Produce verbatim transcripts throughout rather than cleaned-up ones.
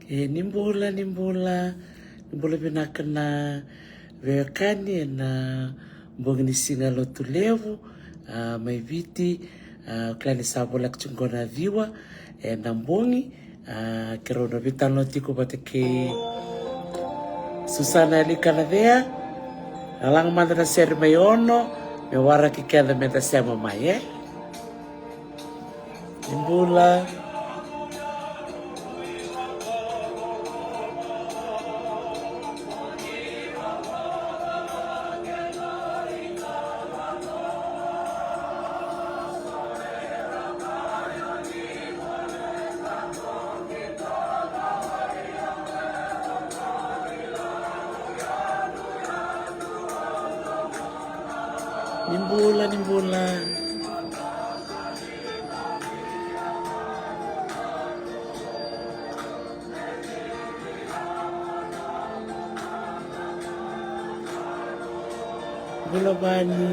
E, ni bula, ni bula, ni bula vinaka na veiwekani ena bogi ni siga Lotulevu, a, mai Viti, a, kila ni sa voleka tiko qo na ciwa ena bogi, a, keirau na veitalanoa tiko vata kei Susana Yalikanacea, na laga mada na sere mai Ono, me waraki keda meda sema mai, e? Ni bula. Ni bula, ni bula. Bula Vani.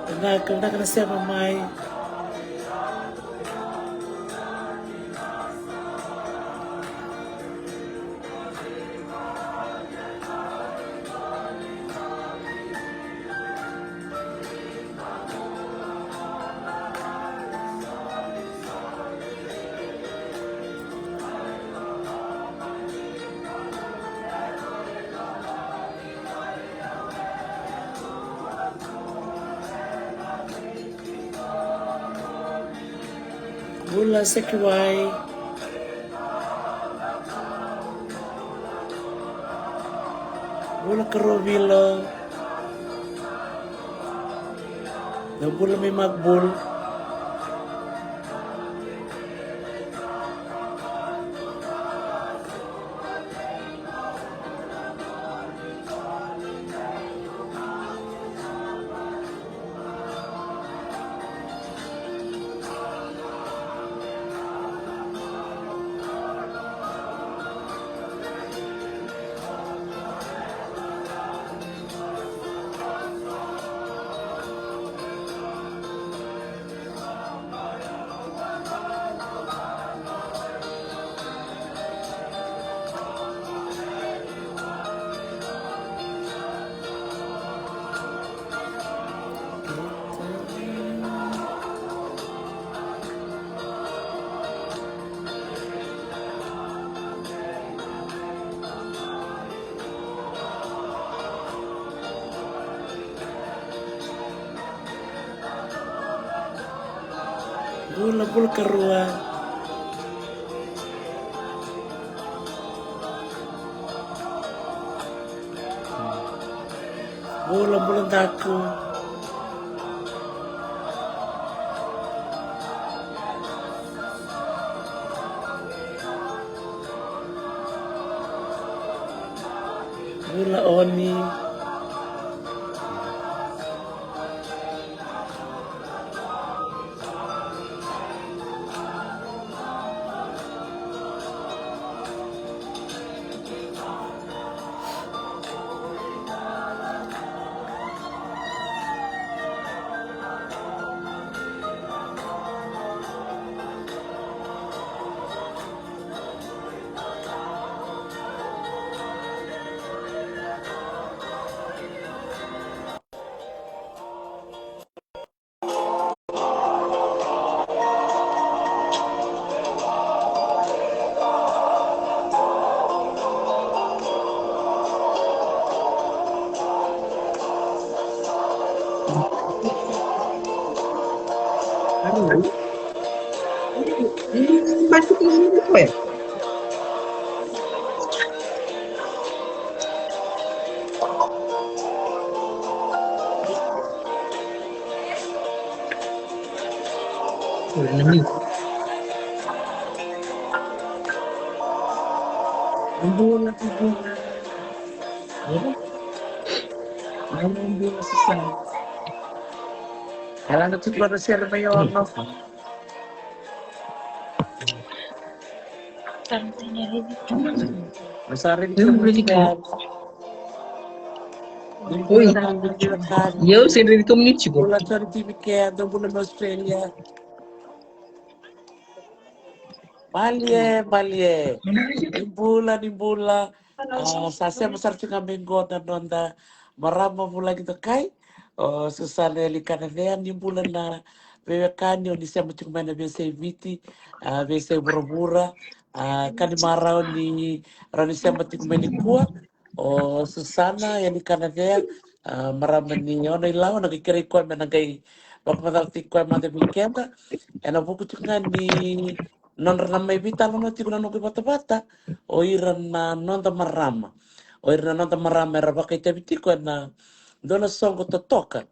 Vinaka, vinaka na sema mai. Bula Sekiwai. Bula Karovilo. Na bula mai Makbul. Bula, bula karua. Bula, bula daku. Bula Oni. Ela na tiko na sere mai ono. Sa raici koya. Oi. Io, se raici koya ni tiko. Bula, Tony T V K, dou bula mai Australia. Malie, malie. Ni bula, ni bula. A, sa sema sara tiko ga mai qo na noda marama vulagi dokai, o Susana Elikana Cea. Ni bula na veiwekani o ni sema tiko mai na veiyasai Viti, a, veiyasai vuravura, a, ka ni marau ni rawa ni sema tiko mai nikua. O Susana Elikana Cea, a, marama ni Ono-i-Lau, na qai kerei koya me na qai vakamacalataki koya mada vei keda ena vuku tiko ga ni nodra na mai veitalanoa tiko na noqu ivatavata, o ira na noda marama. O ira na noda marama era vakaitavi tiko ena dua na soqo totoka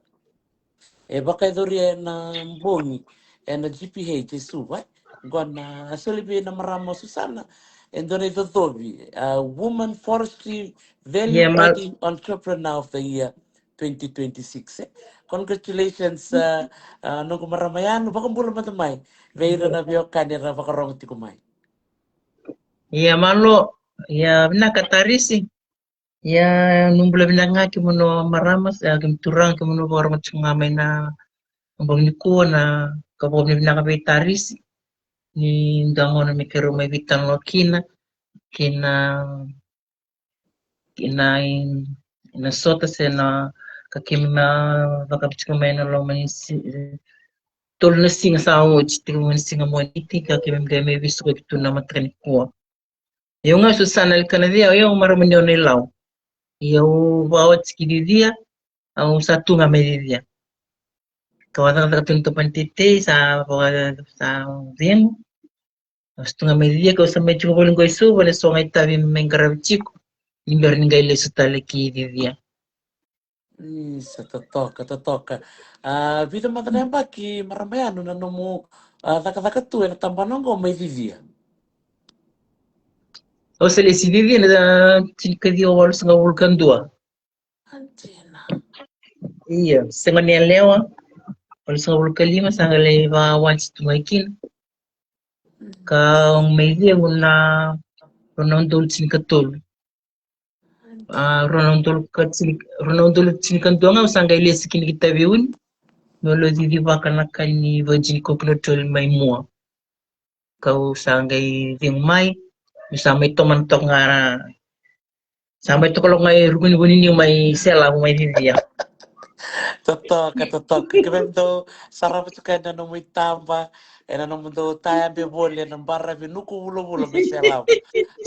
e vakayacoria ena bogi ena G P H e Suva. Qo na soli vei na marama o Susana e dua na icocovi, a, Woman Forestry Value Adding Entrepreneur of the Year twenty twenty-six, e. Congratulations, a, a, noqu marama Yanu, vakabula mada mai vei ira na veiwekani era vakarogo tiko mai. Ia malo, ia vinaka Tarisi. Ia, ni bula vinaka ga kemunu marama, ia, kemunu turaga, kemunu vakarogo tiko ga mai na bogi nikua, na ka vakavinavinaka vei Tarisi ni dua gauna me keirau mai veitalanoa kina, kina, kina i, na sota se na ka keimami a cakava tiko mai na loma ni si-, tolu na siga sa oti, tiko mai na siga Moniti, ka keimami qai mai veisukayaki tu na mataka nikua. Ia au ga Susana Elikana Cea, au marama ni Ono-i-Lau. Ia au vakaoti ki Cicia, au sa tu ga mai Cicia. Kau a cakacaka tu na Topaniteitei, sa vaka, sa cegu. Au sa tu ga mai Cicia, kau sa mai tiko voli qo i Suva, na so ga itavi me mai qaravi tiko ni bera ni qai lesu tale ki Cicia. Isa, totoka, totoka. A, vica mada na yabaki marama Yanu na nomu, a, cakacaka tu ena tabana oqo mai Cicia? Au sa lesi Cicia na tinikaciwa walusagavulu ka dua. Antina. Io, sega ni yalewa, walusagavulu ka lima, sa qai lai vawati tu mai kina. Ka mai cegu na rua na udolu tinikatolu. A, rua na udolu ka tini, rua na udolu tinikadua ga au sa qai lesi kina ki Taveuni. Meu lai cicivaka na ka ni virgin coconut oil mai Mua. Kau sa qai cegu mai, meu sa mai tomana toka ga na, sa mai toka loka ga e ruku ni vuniniu mai Selavu mai Cicia. Totoka, totoka. Keimami dau sarava tiko ena nomu itaba, ena nomudou tayabe voli ena baravi Nukuvulavula mai Selavu.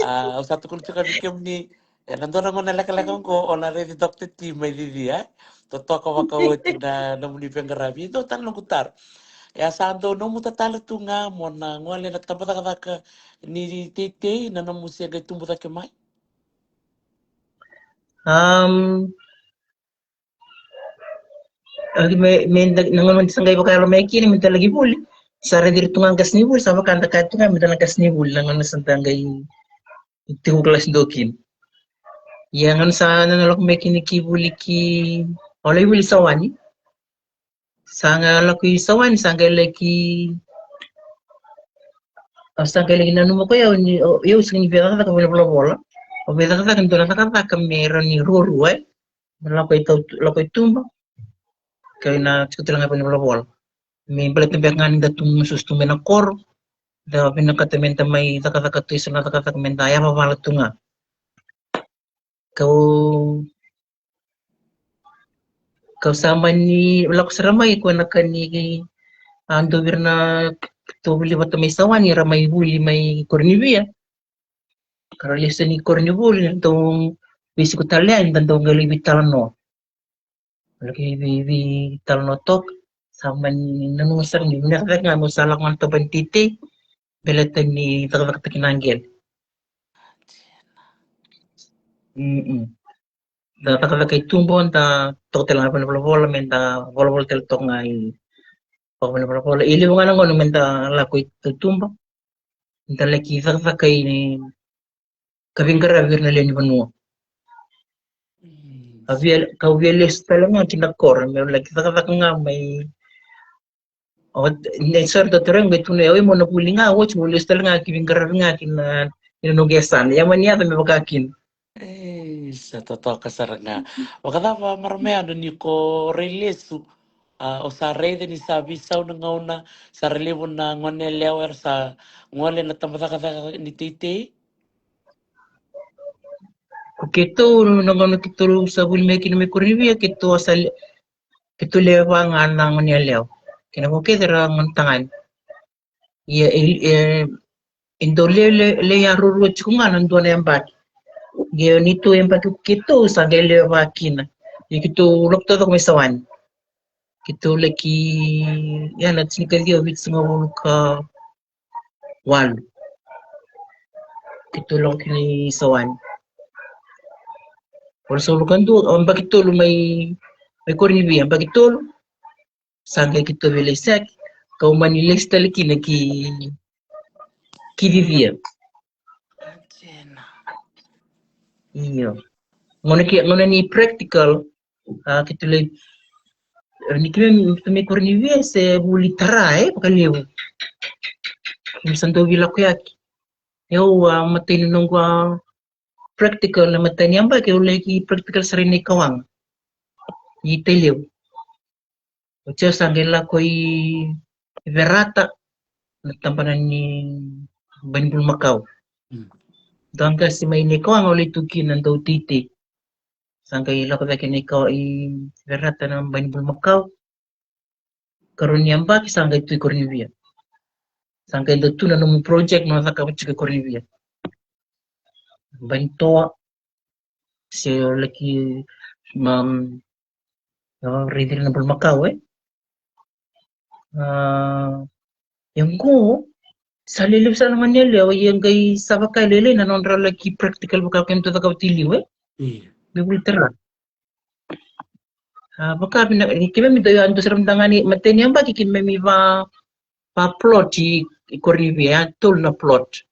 A, au sa tukuna tiko vei kemuni, ena dua na gauna lekaleka oqo o na raici Doctor T mai Cicia, e? Totoka vakaoti na nomuni veiqaravi. Dua tale noqu taro. E a sa dau nomu tatale tu ga mo na gole na tabacakacaka ni teitei na nomu se qai tubu cake mai? Am, a, me, me da, na gauna sa qai vakayalo mai kina me da laki vuli, sa raici ira tu ga qasenivuli, sa vaka da kaya tu ga me da na qasenivuli na gauna sa da qai tiko kalasi dua kina. Ia gauna sa na lako mai kina ki vuli ki, au lai vuli Sawani. Sa qai lako i Sawani, sa qai laki, au sa qai laki nanuma ko iau ni, o, iau sega ni via cakacaka vei na volavola. Au via cakacaka ni dua na cakacaka me rawa ni ruarua, e. Me lako i tau, lako i tuba. Kei na tiko tale ga vei na volavola. Me baleta beka ga ni da tu masusu tu mai na koro. Da vinakata me da mai cakacaka tu, e so na cakacaka me da yavavala tu ga. Kau, kau sa mani lako sara mai ko na ka ni, a, dau vei ira na tou vuli vata mai Sawani, era mai vuli mai Koronivia. Ka ra lesu ni Koronivuli, na tou veisiko tale yani, da dau qai lai veitalanoa. Laki vei, veitalanoa toka. Sa mani nanuma sara ni vinaka cake ga meu sa lako ga na tabana ni teitei, baleta ni cakacakataki na qele. Mm-mm. Da cakacaka i tuba, da toka tale ga vakavolavola, me da volavola tale toka ga i vakavolavola. E levu ga na gauna me da lako i tuba, da laki cakacaka i ka veiqaravi vei ira na lewe ni vanua. Mm. Ka via, ka via lesu tale ga ki na koro, meu laki cakacaka ga mai. O, ne, sorry, tatarau, qai tukuna, oi, mo na vuli ga, oti mo lesu tale ga ki veiqaravi ga ki na, ki na noqu yasana. Ia mani yaco me vaka kina. E, sa totoka sara ga. Vakacava marama yadra ni ko rai lesu, a, o sa raica ni sa veisau na gauna, sa ra levu na gone yalewa era sa gole na tabacakacaka ni teitei? Ko keitou na gauna keitou sa vuli mai kina mai Koronivia, keitou sa le, keitou lewe va ga na gone yalewa. Kena vo kece ra gone tagane. Ia e, e, e dau lewe, lewe, lewe ya ruarua tiko ga na dua na yabaki. Ia neitou yabaki ko keitou sa qai lewe va kina. Ia keitou lako taucoko mai Sawani. Keitou laki, ia na tinikaciwa vitusagavulu ka walu. Keitou lako kina i Sawani. Walusagavulu ka dua, o, yabaki tolu mai, mai Koronivia, yabaki tolu. Sa qai keitou via lesu, kau mani lesu tale kina ki, ki Vivia. Io. Gauna ki, gauna ni practical, a, keitou lai, ni keimami, keimami Koronivia se vuli tara, e, vakalevu. Keimami sa dau veilakoyaki. Au, a, matai ni noqu, a, practical na matai ni yabaki, au laki practical sara i Naikawaqa. I Tailevu. Oti au sa qai lako i Verata, na tabana ni bai ni bulumakau. Mm. Dua qase mai Naikawaqa au lai tu kina dau teitei. Sa qai lako cake Naikawaqa i Verata na bai ni bulumakau. Karua ni yabaki sa qai tu i Koronivia. Sa qai dau tu na nomu project na cakava tiko i Koronivia. Bai ni toa. Se o laki, um, o, raici ira na bulumakau, e? A, ia qo sa lelevu sara na gone yalewa, ia qai sa vakalailai na nodra laki practical vaka keitou cakava tiko i liu, e? Io. Me vuli tara. A, vaka vina, ni keimami dau, dau sara mada ga ni matai ni yabaki keimami va, va plot i, i Koronivia, tolu na plot.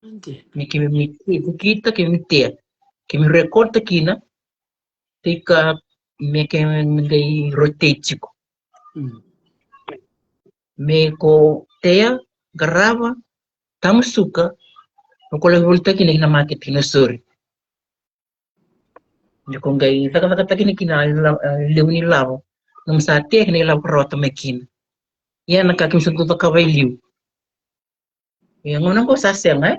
Ade. Me keimami, keimami tea, keimami record-taka kina, tika me keimami qai rotate tiko. Mm. Me ko tea, qarava, tamusuka, o ko laki volitaka kina ki na market kina sori. Ni ko qai cakacakataka kina, kina la-, e, levu ni lavo. Nomu sa tea kina ilavo ka rawata mai kina. Ia na ka keimami sa dau cakava i liu. Ia gauna qo sa sega, e?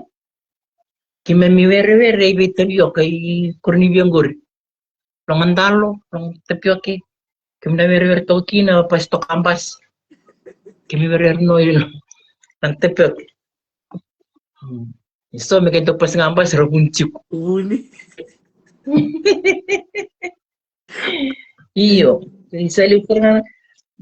Keimami werewere i veitalioka i Koronivia qori. Loga dalo, loga tapioke. Keimami na werewere toka kina, pasi toka basi. Keimami werewere no i loga tapioke. Hmm. Eso me keitou pasi ga basi ra vuni tiko. Vuni. Io, ni sa levu sara ga,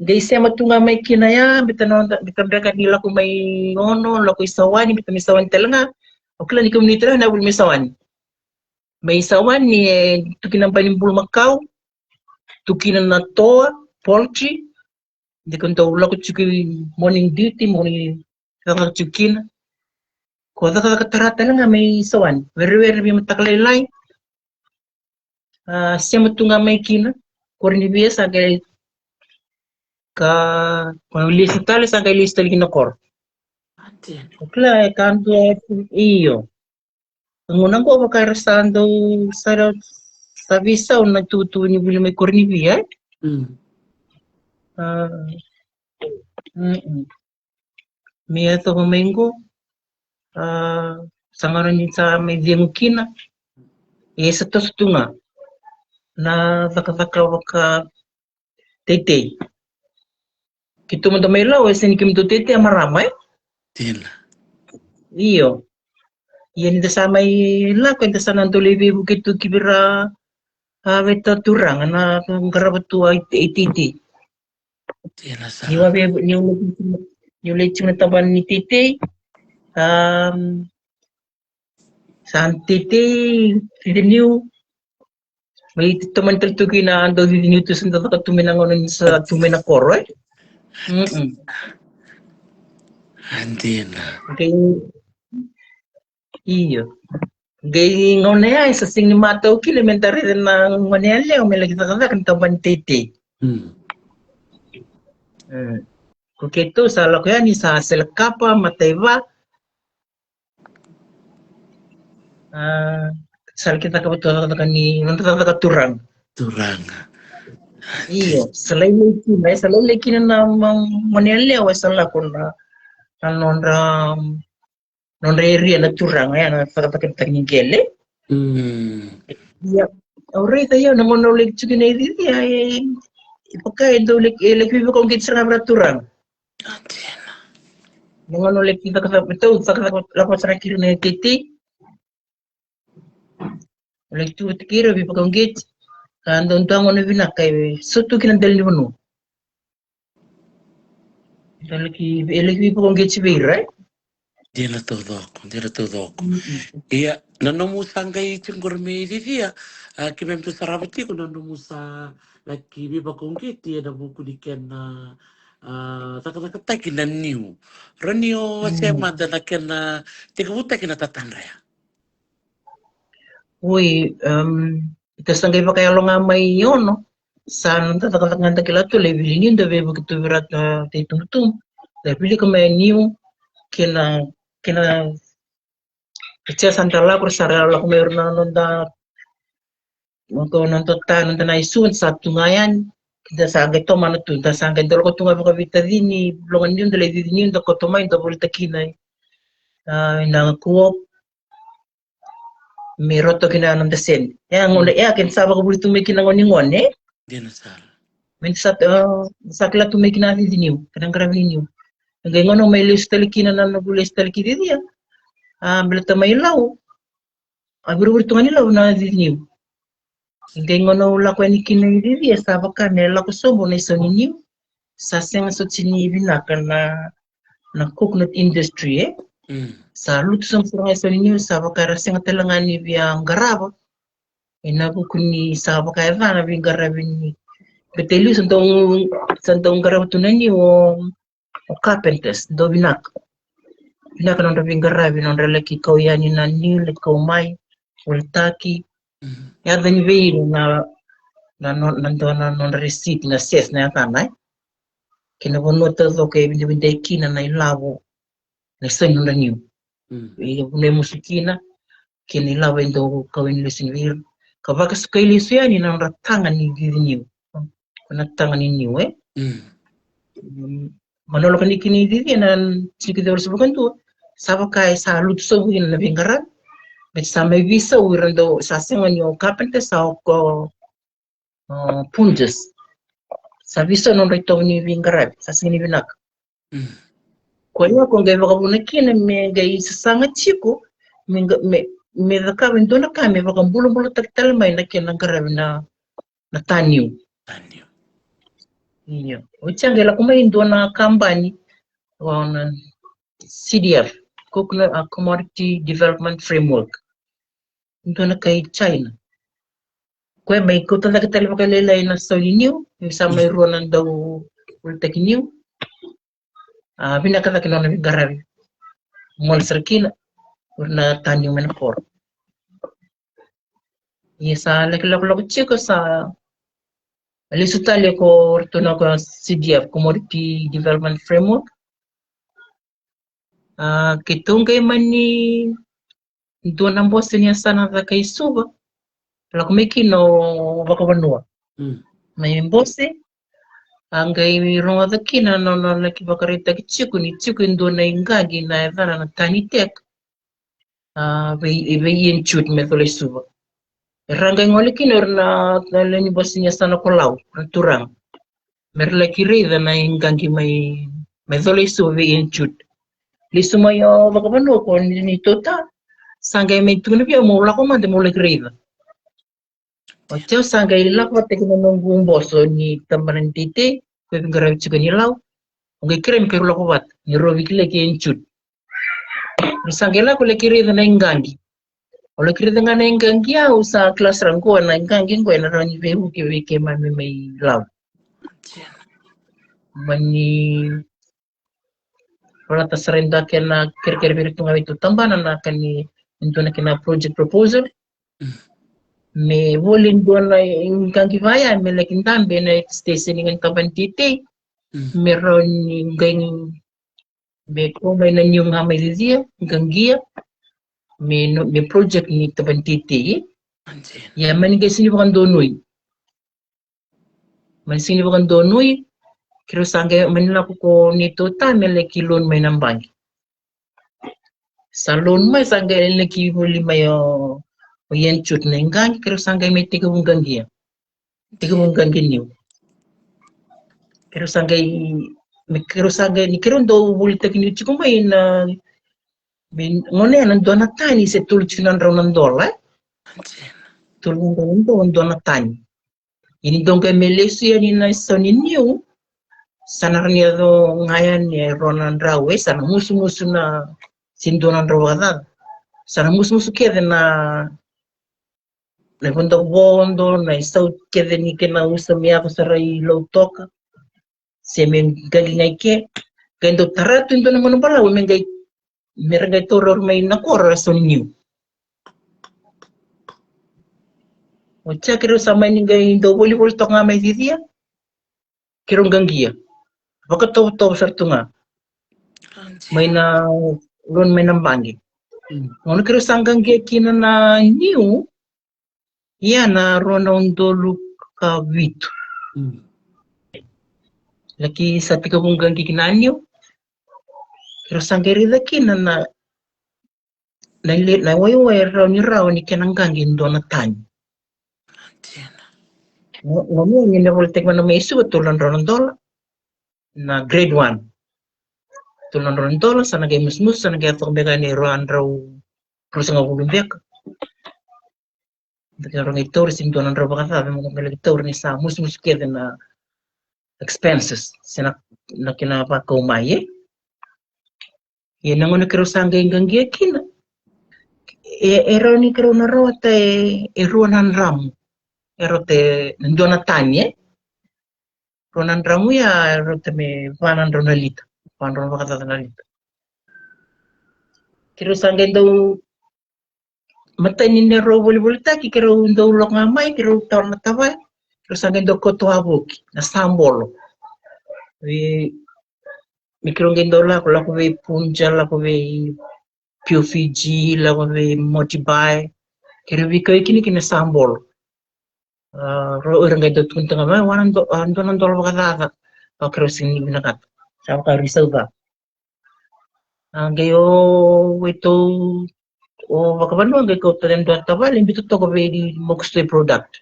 qai sema tu ga mai kina ya, beta na, beta beka ni lako mai Ono, lako i Sawani, beta mai Sawani tale ga. O kila ni kemuni tale ga na vuli mai Sawani. Mai Sawani, e, tu kina bai ni bulumakau, tu kina na toa, poultry, de ko dau lako tiko i morning duty, morning cakacaka tiko kina. Ko cakacaka tara tale ga mai Sawani. Werewere vei mataka lailai. A, sema tu ga mai kina. Koronivia sa qai ka, ko lesu tale sa qai lesu tale kina koro. Ade. O kila e ka dua, io. Gauna qo vaka era sa dau sa, sa veisau na tutu ni vuli mai Koronivia, e? Mm. A, mm-mm. Me yacova mai qo, a, sa gauna ni sa mai cegu kina, e sa toso tu ga na cakacaka vaka teitei. Keitou mada mai Lau, e sega ni keitou teitei a marama, e? Dina. Io. Ia ni da sa mai lako, eda sa na dau lai veivuke tu ki vei ira, a, veituraga na qarava tu a i, i teitei. Niu a via, niu lai tiko na tabana ni teitei. Sa teitei cici niu. Mai tomani tale tu kina a dau cici niu tu sa dau caka tu mai na gauna ni sa tu mai na koro, e. Dina. Io. Qai gauna ya e sa sega ni matau kina me da raica na gone yalewa me laki cakacaka na tabana ni teitei. Ko keitou sa lako yani sa sele kapa, mataiva. Sa laki cakava tu cakacaka ni nodra cakacaka turaga. Turaga. Io, sa lailai kina, e sa lailai kina na gone yalewa e sa lako na nodra nodra eria na turaga ya na cakacaka ni qele. Ia au raica ia na gauna au laki tiko na icicia e vaka e dau laki veivakauqeti sara ga vei ira na turaga. Na gauna au laki cakacaka, tau cakacaka lako sara kina na teitei. Au laki tu vata kei ira veivakauqeti. Ka dau dua gauna vinaka e so tu kina dela ni vanua. E laki, e laki veivakauqeti vei ira, e? Dina taucoko, dina taucoko. Ia na nomu sa qai tiko qori me cicia, a, keimami tu sarava tiko na nomu sa laki veivakauqeti ena vuku ni kena, a, cakacakataki na niu. Rawa ni o wasea mada na kena tekivutaki na tatadra ya. Oi, ita sa qai vakayalo ga mai Ono. Sa noda cakacaka ga da kila tu, lai vili niu, da veivuke tu vei ira na itubutubu, da wilika mai niu kei na, kei na, kei na sa da lako, sa ra lako mai ira na noda, noda, noda ta, noda na isu, sa tu ga yani. Da sa qai tomana tu, da sa qai da lako tu ga vakaveitacini, loga niu, da lai cici niu, da koto mai, da volitaki na, a, na kuo me roto kina noda sede. Ia gauna ya keda sa vakavuli tu mai kina gauna ni gone. Dina sara. Me da sa, a, sa kila tu mai kina cici niu, kena qaravi ni niu. Qai gauna mai lesu tale kina na noqu lesu tale ki cicia. A, baleta mai Lau, a, vurevure tu ga ni Lau na cici niu. Qai gauna au lako yani kina i cicia sa vaka me lako sobu na isau ni niu. Sa sega soti ni vinaka na, na coconut industry, e. Sa lutu sobu sara ga isau ni niu, sa vaka era sega tale ga ni via qarava. Ena vuku ni sa vaka e ca na veiqaravi ni, baleta e liu sa dau, sa dau qarava tu na niu o, o carpenters, dau vinaka. Vinaka nodra veiqaravi, nodra laki kau yani na niu, laki kau mai, volitaki. Yaca ni vei ira na, na, na, na dua na nodra receipt, na ses, na yacana, e. Kei na vanua taucoko e vidavidai kina na ilavo, na isau ni nodra niu. E vanua e musu kina, kei na ilavo e dau kau yani lesu ni vei ira. Ka vakasukai lesu yani na nodra taga ni cici niu. Ko na taga ni niu, e. Gauna au lako yani kina i cicia na tini ka ciwa walusagavulu ka dua, sa vaka e sa lutu sobu kina na veiqaravi. Baleta sa mai veisau ira dau, sa sega ni o carpenter, sa o, o, o punjas. Sa veisau nodra itovo ni veiqaravi, sa sega ni vinaka. Koya ko qai vakavuna kina me qai sasaga tiko me, me, me cakava e dua na ka me vakabulabulataki tale mai na kena qaravi na, na ta niu. Ta niu. Io. Oti a qai lako mai e dua na kabani, o na C D F, Coconut, a, Commodity Development Framework. Dua na kai China. Koya mai kauta cake tale vakalailai na sau ni niu, ni sa mai rua na dau volitaki niu. A, vinaka cake na nona veiqaravi. Gole sara kina, ura na ta niu mai na koro. Ia sa laki lakolako tiko sa lesu tale ko ratou na ko C D F, Commodity Development Framework. A, keitou qai mani dua na bose ni yasana caka i Suva. Lako mai kina o vakavanua. Mai bose, a qai rogoca kina na nona laki vakaraitaki tiko ni tiko e dua na iqaqi na yacana na Tanitek. A, vei, vei Ian Jude mai Colo i Suva. Era qai gole kina ira na, na lewe ni bose ni yasana ko Lau, na turaga. Me ra laki raica na iqaqi mai, mai Colo i Suva vei Ian Jude. Lesu mai o vakavanua ko ni, ni tota. Sa qai mai tukuna vei au meu lako mada meu laki raica. Oti au sa qai lako vata kei na noqu boso ni tabana ni teitei. ko e veiqaravi tiko ni Lau. O qai kerei me keirau lako vata, ni rau veikilai kei June. Rau sa qai lako lai kerei na iqaqi. O lai kerei ga na iqaqi, au sa kila sara qo na iqaqi qo ena rawa ni veivuke vei keimami mai Lau. Mani volata sara e dua kena kerekere vei iratou ga vei iratou tabana na ka ni dua na kena project proposal. Me voli e dua na iqaqi vaya me laki dabe ena station ga ni tabana ni teitei. Me rawa ni qai me kau mai na niu ga mai cicia, qaqia me, me project ni tabana ni teitei. Ia mani qai sega ni vakadonui. Mani sega ni vakadonui, keirau sa qai mani lako ko neitou ta me laki loan mai na baqe. Sa loan mai, sa qai laki voli mai o, o Ian June na iqaqi, keirau sa qai mai tekivu qaqia. Tekivu qaqi niu. Keirau sa qai, me keirau sa qai, ni keirau dau volitaki niu tiko mai na, me gone na dua na tani se tolu tiko na drau na dola, e? Tolu na drau na dola dua na tani. Ia ni dau qai me lesu yani na isau ni niu, sa na rawa ni yaco ga yani e rua na drau, e, sa na musumusu na, se dua na drau vakacaca. Sa na musumusu kece na, na vodovodo, na isau kece ni kena usa me yaco sara i Lautoka. Se me qaqi ga i ke, qai dau tara tu e dua na gauna balavu me qai, me ra qai taura mai na koro e sau ni niu. Oti ya keirau sa mani qai dau volivoli toka ga mai cicia. Keirau qaqia. Vakatovotovo sara tu ga. Mai na loan mai na baqe. Gauna keirau sa qaqia kina na niu, ia na rua na udolu ka vitu. Laki sa tekivu qaqi kina niu. Keirau sa qai raica kina na, na, na waiwai e rawa ni, rawa ni kena qaqi e dua na tani. Gauna ni na volitaki mai na mai Suva, tolu na drau na dola. Na grade one. Tolu na drau na dola, sa na qai musumusu, sa na qai toka beka ni rua na drau ruasagavulu beka. Beka rau qai taura se dua na drau vakacaca, mo qai laki taura ni sa musumusu kece na expenses se na, na kena vakau mai, e. Ia na gauna keirau sa qai qaqia kina, e, e rawa ni keirau na rawata e, e rua na dramu. E rawata e dua na tani, e. Rua na dramu ia e rawata me va na drau na lita. Va na drau vakacaca na lita. Keirau sa qai dau matai ni neirau volivolitaki, keirau dau lako ga mai, keirau taura na tavaya, keirau sa qai dau kauta wavoki na sabolo. Vei, me keirau qai dau lako, lako vei Punja, lako vei Pure Fiji, lako vei Moti Bay, keirau veikauwai kina kina sabolo. A, rau, o ira qai dau tukuna tiko ga mai, wa na do-, a, dua na dola vakacaca. Au, keirau sega ni vinakata. Sa vaka rau isau ca. A, qai o, o itou, o vakavanua qai kauta e dua tavale, biuta toka vei Mokusutoi Product.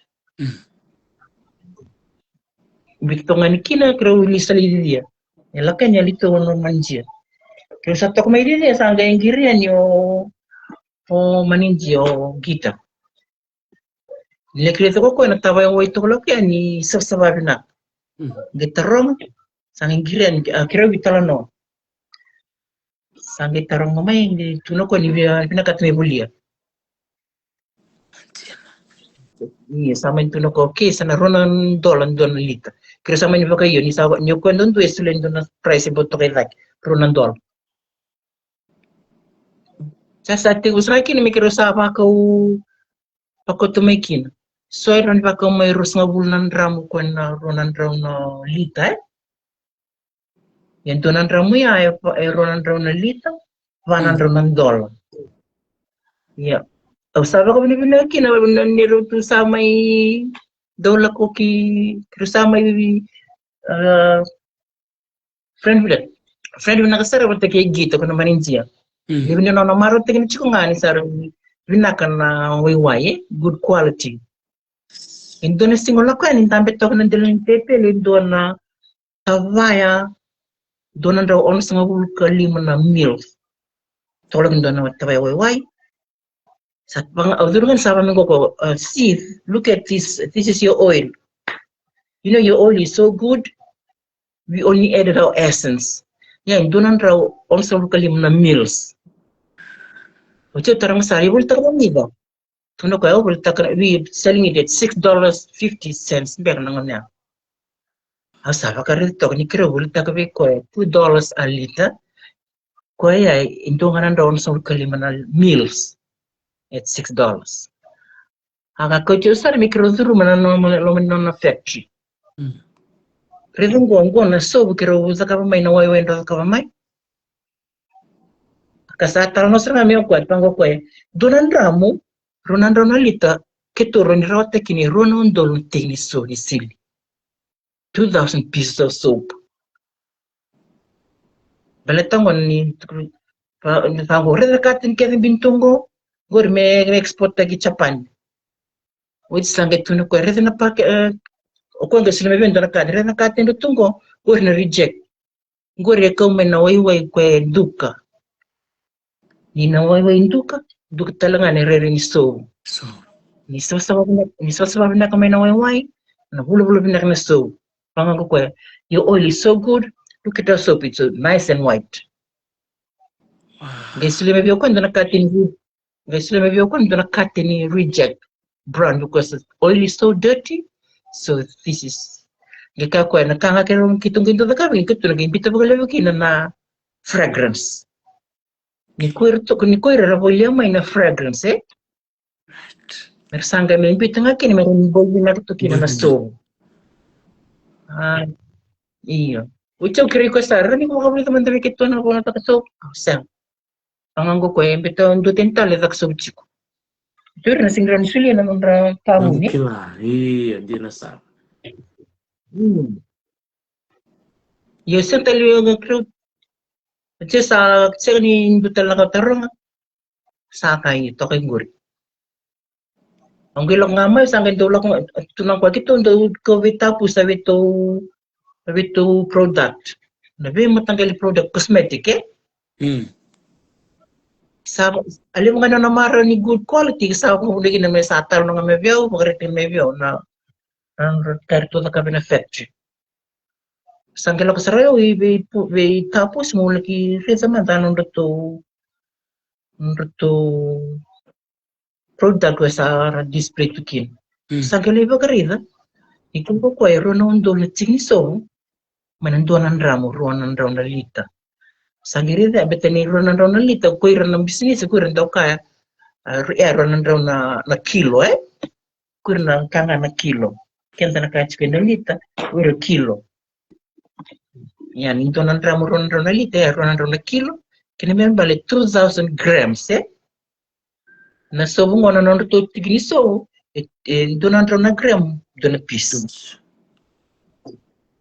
Biuta toka ga ni kina, keirau lesu lai cicia. E lako yani a litou o Manidia. Keirau sa toka mai cicia, sa qai qiri yani o, o Manidia, o Gita. Ni laki raica ko koya na tavaya wai toka lako yani savasava vinaka. Qai taroga, sa qai qiri yani, a, keirau veitalanoa. Sa qai taroga mai, qai tukuna o koya ni via, vinakata me volia. Ia, sa mani tukuna o koya, okay, sa na rua na dola dua na lita. Keirau sa mani vakaio, ni sa, ni o koya duadua e solia e dua na price e bau toka i cake, rua na dola. Sa, sa tekivu sara kina me keirau sa vakau, vakauta mai kina. So e rawa ni vakau mai ruasagavulu na dramu, koya na rua na drau na lita, e? Ia dua na dramu ia e, e rua na drau na lita, va na drau na dola. Ia. Au sa vakavinavinaka kina, na, neirau tu sa mai dau lako ki, keirau sa mai, a, friend vinaka, friend vinaka sara vata kei Gita, ko na Manidia. Ni vinaka na marautaki ni tiko ga ni sa vinaka na waiwai, e? Good quality. E dua na siga lako yani, dabe toka na dela ni teveli e dua na tavaya, dua na drau onosagavulu ka lima na mil. Toka lako e dua na tavaya waiwai. Sa vaka, au curu ga ni sa vaka me qo ko, uh, Sith, look at this, this is your oil. You know your oil is so good. we only added our essence. Ia, e dua na drau onosagavulu ka lima na mils. Oti au taroga sara, e volitaka vakavica? Tukuna o koya, au volitaka, we selling it at six dollars fifty cents beka na gauna ya. Au sa vakaraica toka ni keirau volitaka vei koya two dollars a lita. Koya e dua ga na drau onosagavulu ka lima na mils at six dollars. A ka kauti au sara me keirau curuma na nona, loma ni nona factory. Raica qo, qo na sovu keirau cakava mai, na waiwai drau cakava mai. Ka sa talanoa sara ga mai o koya, vaqo o koya, dua na dramu rua na drau na lita, keitou rawa ni rawata kina e rua na udolu na tiki ni sovu ni sili. Two thousand pieces of soap. Baleta qo ni, ni vaqo, raica na kateni kece bini tu qo, qori me, me export-taki Japan. Oti sa qai tukuna o koya, raica na pake, e, o koya qai solia mai vei au e dua na kateni, raica na kateni tu qo, qori na reject. Qori e kau mai na waiwai koya e duka. Ni na waiwai duka, duka tale ga na rairai ni sovu. Ni savasava vinaka, ni savasava vinaka mai na waiwai, na vulavula vinaka na sovu. Vaqo o koya, your oil is so good, look at our soap, it's so nice and white. Qai solia mai vei au o koya e dua na kateni, qai solia mai vei au o koya e dua na kateni reject brand because oil is so dirty. So this is, qai kaya o koya, na ka ga keitou, keitou dau cakava, keitou na qai biuta vakalevu kina na fragrance. Ni ko ira toka, ni ko ira ra volia mai na fragrance, e? Right. Me ra sa qai mai biuta ga kina, me ra bau vinaka tu kina na sovu. A, io. Oti au kerei koya sara, ni ko vakavulica mada vei keitou na vanua taka sovu. Au sega. Vaqo o koya e beta dua tani tale e caka sovu tiko. Oti ira na sega ni rawa ni solia na nodra tauni. Kila, io, dina sara. Io, sega tale ga keirau. Oti sa sega ni dua tale na ka taroga. Sa qai toka i qori. Au qai lako ga mai, sa qai dau lako ga, tukuna o koya keitou dau kau vei Tapus sa veitou, veitou product. Na veimataqali product cosmetic, e? Sa, a levu ga na nona marau ni good quality, sa vakavuna kina me sa talanoa ga mai vei au, vakaraitaka mai vei au na, na nodra ka ratou cakava ena factory. Sa qai lako sara au i vei, vei Tapus meu laki raica mada na nodratou, nodratou product e sa ra display tu kina. Sa qai lai vakaraica. Ni tukuna o koya e rua na udolu na tiki ni sovu mai na dua na dramu, rua na drau na lita. Sa qai raica, beta ni rua na drau na lita, ko ira na bisinisi, ko ira dau kaya, a, e rua na drau na, na kilo, e? Ko ira na ka ga na kilo. Keda na ka tiko e na lita, ko ira kilo. Ia, ni dua na dramu, rua na drau na lita, e rua na drau na kilo. Kena me bale two thousand grams, e? Na sovu qo na nodratou tiki ni sovu, e, e dua na drau na gram, dua na piece.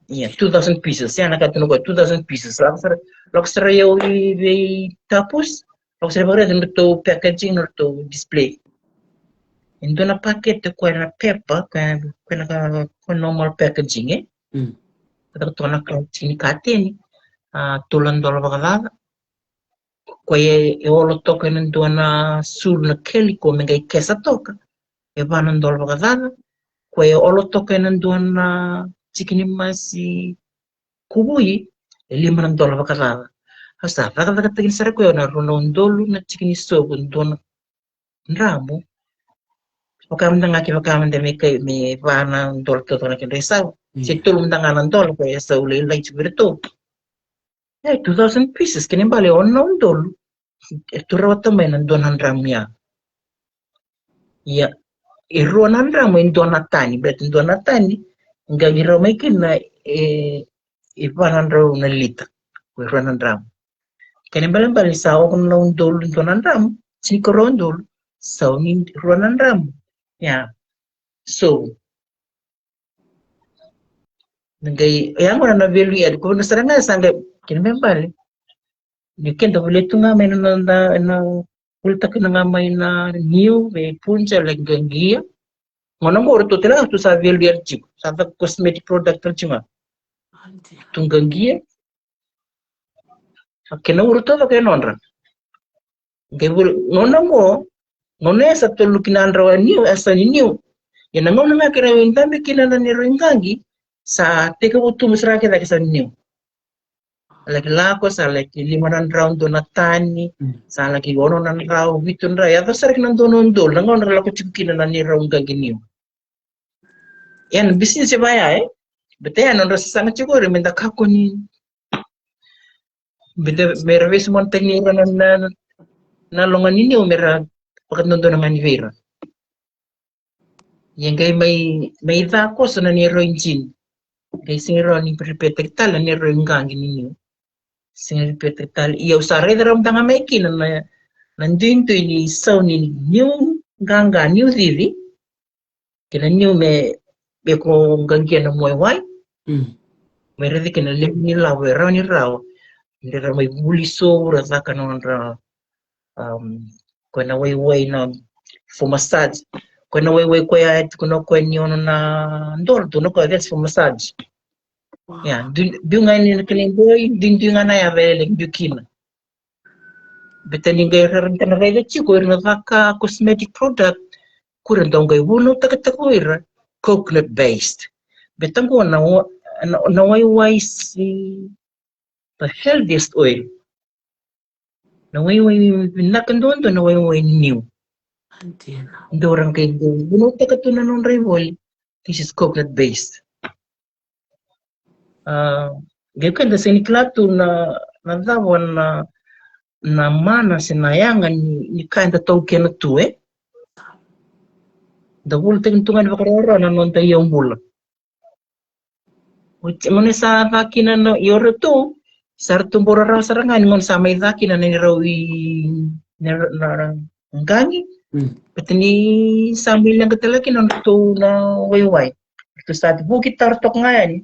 Ia, two thousand pieces, ia na ka tukuna o koya, two thousand pieces. Lako sara, lako sara au i vei Tapus, lako sara vakaraica nodratou packaging, nodratou display. E dua na pakete koya na pepa, koya, koya na ka, koya normal packaging, e? Koya toka na ka tini kateni, a, tolu na dola vakacaca. Koya e olo toka ena dua na sulu na keliko me qai kesa toka, e va na dola vakacaca. Koya e olo toka ena dua na tiki ni masi kuvui, e lima na dola vakacaca. Au sa cakacakataki sara koya na rua na udolu na tiki ni sovu, dua na dramu. Vaka mada ga, kevaka mada me kai, me va na dola toka na kedra isau. Se tolu mada ga na dola, koya e sau lailai tiko vei iratou. E, two thousand pieces, kena bale ono na udolu. E tu rawata mai na dua na dramu ya. Ia, e rua na dramu e dua na tani, baleta dua na tani, qai rawa mai kina e, e va na drau na lita. Ko e rua na dramu. Kena balebale sa ono na udolu dua na dramu, tinikarua udolu, sa ono rua na dramu. Ia. So, na qai, ia gona na value add, ko na sara ga sa qai, kena balebale. Ni keda volia tu ga mai na, na, na, volitaka ga mai na niu, vei Punja, like qaqia. Gauna qo ratou tale ga tu sa value add tiko, sa caka cosmetic product tale tiko ga. Tu qaqia. Sa kena ura taucoko e nodra. Qai voli, gauna qo, gauna e sa tolu kina drau a niu, e sa ni niu. Ia na gauna ga keirau dabe kina na neirau iqaqi, Sa tekivu tubu sara kece sa niu. Laki lako sa laki lima na drau dua na tani, sa laki ono na drau, vitu na drau, yaco sara ki na dua na udolu na gauna ra lako tiko kina na neirau qaqi niu. Ia na bisinisi vaya e bete ya nodra sasaga tiko ira me da kakua ni bete me ra vesu monta ni ira na, na, na loga ni niu me ra vakadodona ga ni vei ira. Ia qai mai, mai ca koso na neirau injini. Qai sega ni rawa ni ripetaki tale na neirau qaqi ni niu. Sega ni ripetaki tale. Ia au sa raica rau mada ga mai kina na, na duidui ni sau ni niu qaqa, niu cici. Kei na niu me, me ko qaqia na waiwai. Me raici kina levu ni lavo e rawa ni rawa. Ni ra mai vuli sou ra caka na nodra, um, koya na waiwai na for massage. Koya na waiwai koya e tukuna koya ni ono na dolo, tukuna koya that's for massage. Ia, biu ga ni na kena iboi, duidui ga na yava e laki biu kina. Beta ni qai raica tiko ira na caka cosmetic product, ko ira dau qai vunautaka tiko ira coconut based. Beta qo na, na, na waiwai si the healthiest oil. Na waiwai vinaka duadua na waiwai niu. Dou ra qai dau vunautaka tu na nodra ivoli. This is coconut based. A, qai keda sega ni kila tu na, na cava na, na mana se na yaga ni, ni ka eda taukena tu e. Da vulataki tu ga ni vakararawa na noda iyau bula. Oti gona sa ca kina na iyau ratou, sa ratou bau rarawa sara ga ni gona sa mai ca kina na neirau i na, na, na qaqi. Beta ni sa mai leqa tale kina na ratou na waiwai. Ratou sa vuki tara toka ga yani.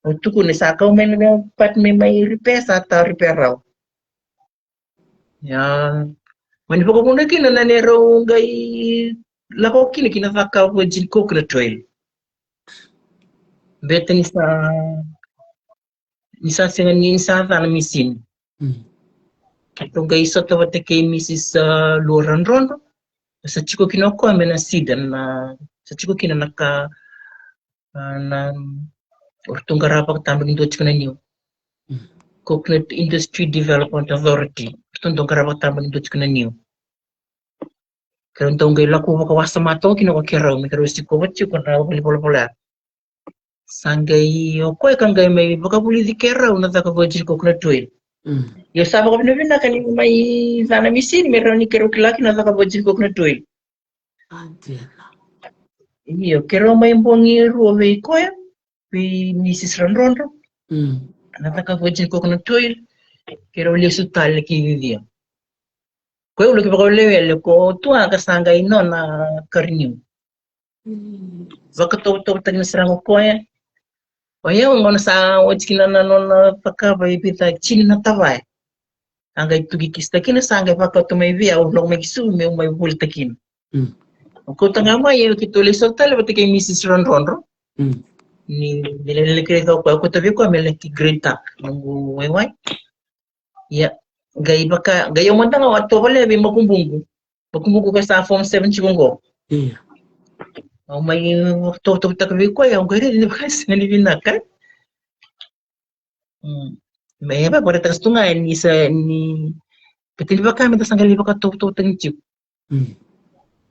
Au tukuna sa kau mai na part me mai repair sa ta repair rawa. Ia, mani vakavuna kina na neirau qai lako kina kina caka virgin coconut oil. Beta ni sa, ni sa sega ni sa ca na misini. Keitou qai sota vata kei Mrs, a, Lua Radrodro. Sa tiko kina o koya me na sida na, sa tiko kina na ka, a, na, o ratou qara vakatabakidua tiko na niu. Coconut Industry Development Authority. O ratou dau qara vakatabakidua tiko na niu. Keirau dau qai lako vakawasoma toka kina ko keirau me keirau sikova tiko na valenivolavola. Sa qai o koya ka qai mai vakavulici keirau na caka virgin coconut oil. Ia sa vakavinavinaka ni mai ca na misini me rawa ni keirau kila kina na caka virgin coconut oil. Io, keirau mai bogi rua vei koya, vei Mrs Radrodro. Na caka virgin coconut oil, keirau lesu tale ki Viti. Koya au laki vakawelewele ko tua ka sa qai nona kariniu. Vakatovotovotaki na saraga o koya. O yau gona sa oti kina na nona cakava e vica tini na tavaya. A qai tuki kisita kina sa qai vakauta mai vei au lako mai ki Suva meu mai volita kina. O kauta ga mai au keitou lai sota tale vata kei Mrs Radrodro. Ni me lai laki raica o koya, au kauta vei koya me laki grade up noqu waiwai. Ia, qai vaka, qai au mada ga au a tovolea vei makubuqu. Makubuqu ka sa form seven tiko qo. Au mai tovotovotaka vei koya, au qai raica ni vaka sega ni vinaka. Me vakatakasa tu ga ni sa ni, kati ni vaka me da sa qai lai vakatovotovotaki tiko.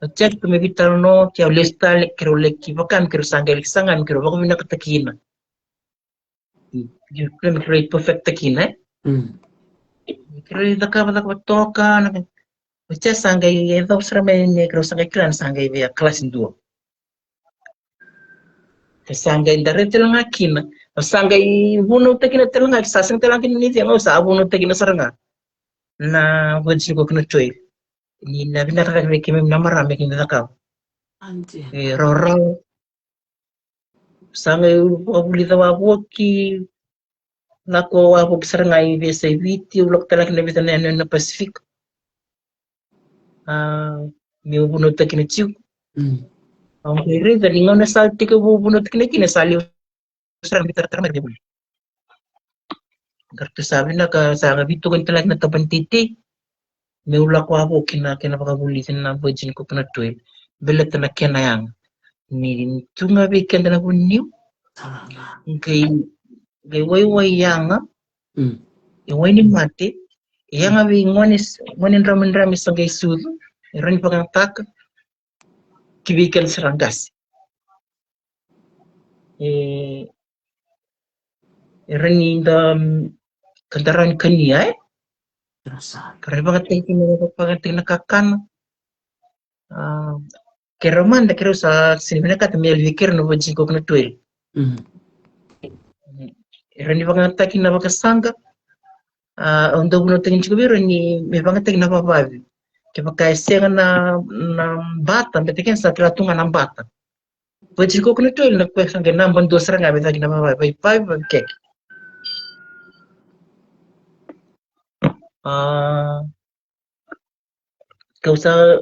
Au check tu me veitalanoa, ke au lesu tale, keirau laki vaka me keirau sa qai laki saga me keirau vakavinakataki kina. Keirau perfect-taki kina, e? Keirau cakava, cakava toka, na, o tia sa qai yacova sara mai ni keirau sa qai kila ni sa qai via kalasi dua. Sa qai dare tale ga kina, sa qai vunautaki na tale ga, sa sega tale ga kina ni cega, sa vunautaki na sara ga na virgin coconut oil. Ni na vinaka cake vei keimami na marama me keimami cakava. E rawarawa. Sa qai vakavulica wavoki, lako wavoki sara ga i veiyasai Viti, au lako tale ga kina vica na yanuyanu na Pasifika. A, meu vunautaki na tiko. Au qai raica ni gauna sa tekivu vunautaki na kina sa levu sara na veitaratara mai vei vuli. Qai ratou sa vinaka, sa qai veitokoni tale ga ki na tabana teitei. Meu lako wavoki na kena vakavulici na virgin coconut oil. Baleta na kena yaga. Ni tu ga vei keda na vuniu. Qai, qai waiwai yaga. Mm. E wai ni mate. E yaga vei gone, gone dramidrami sa qai sucu. E rawa ni vakayagataka ki vei keda sara qase. E, e rawa ni da, mm, ka da rawa ni kania, e? Ka rawa ni vakayagataki na, vakayagataki na kakana. A, keirau mada, keirau sa sega ni vinakata me yali vei keirau na virgin coconut oil. Mm. E rawa ni vakayagataki na vakasaqa. A, au dau vunautaki tiko vei ira ni me vakayagataki na vavavi. Kevaka e sega na, na bata, baleta kena sa tara tu ga na bata. Virgin coconut oil na koya sa qai naba dua sara ga me caka na vavavi, vavavi, vavavi keke. A, kau sa,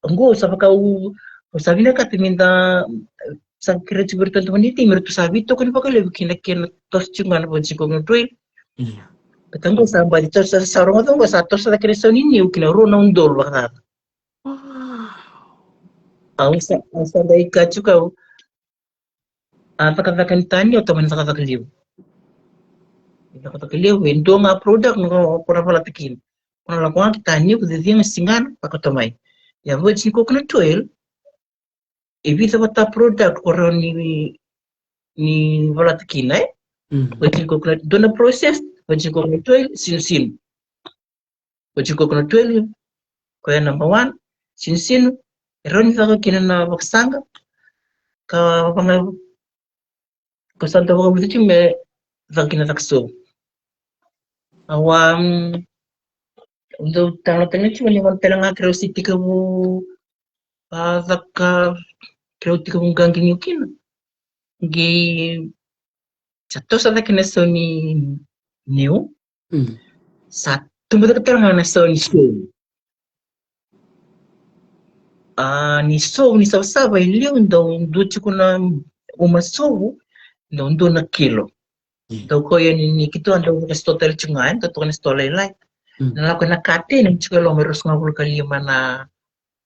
qo sa vaka au, au sa vinakata me da, sa kerea tiko vei iratou na tama ni timi, me ratou sa veitokoni vakalevu ki na kena toso tiko ga na virgin coconut oil. Ia. Baleta qo sa baci toso, sa, sa rogoca qo sa toso cake na isau ni niu ki na rua na udolu vakacaca. Wow. Au sa, au sa qai kaya tiko au, a cakacaka ni taniu, au taumada ni cakacaka levu. Cakacaka levu, e dua ga product na ko na valata kina. Ko na lako ga ki taniu, ko cici ga sigana, vakato mai. Ia virgin coconut oil, e vica vata product ko rawa ni, ni valata kina, e? Mm. Virgin coconut, dua na process, virgin coconut oil, sinusinu. Virgin coconut oil, koya number one, sinusinu, e rawa ni caka kina na vakasaqa, ka vaka, ko sa dau vakavulici me caka kina caka sovu. Au a, mm, dau talanoataka tiko ni gona tale ga keirau se tekivu, a, caka, keirau tekivu qaqi niu kina. Qai sa toso cake na isau ni niu. Mm. Sa tubu cake tale ga na isau ni sovu. A, ni sovu ni savasava e liu, dau dua tiko na uma sovu, dau dua na kilo. Mm. Dau koya ni, ni keitou a dau vaka sitoa tale tiko ga, e, dau toka na sitoa lailai. Mm. Na lako na kateni tiko e loma e ruasagavulu ka lima na,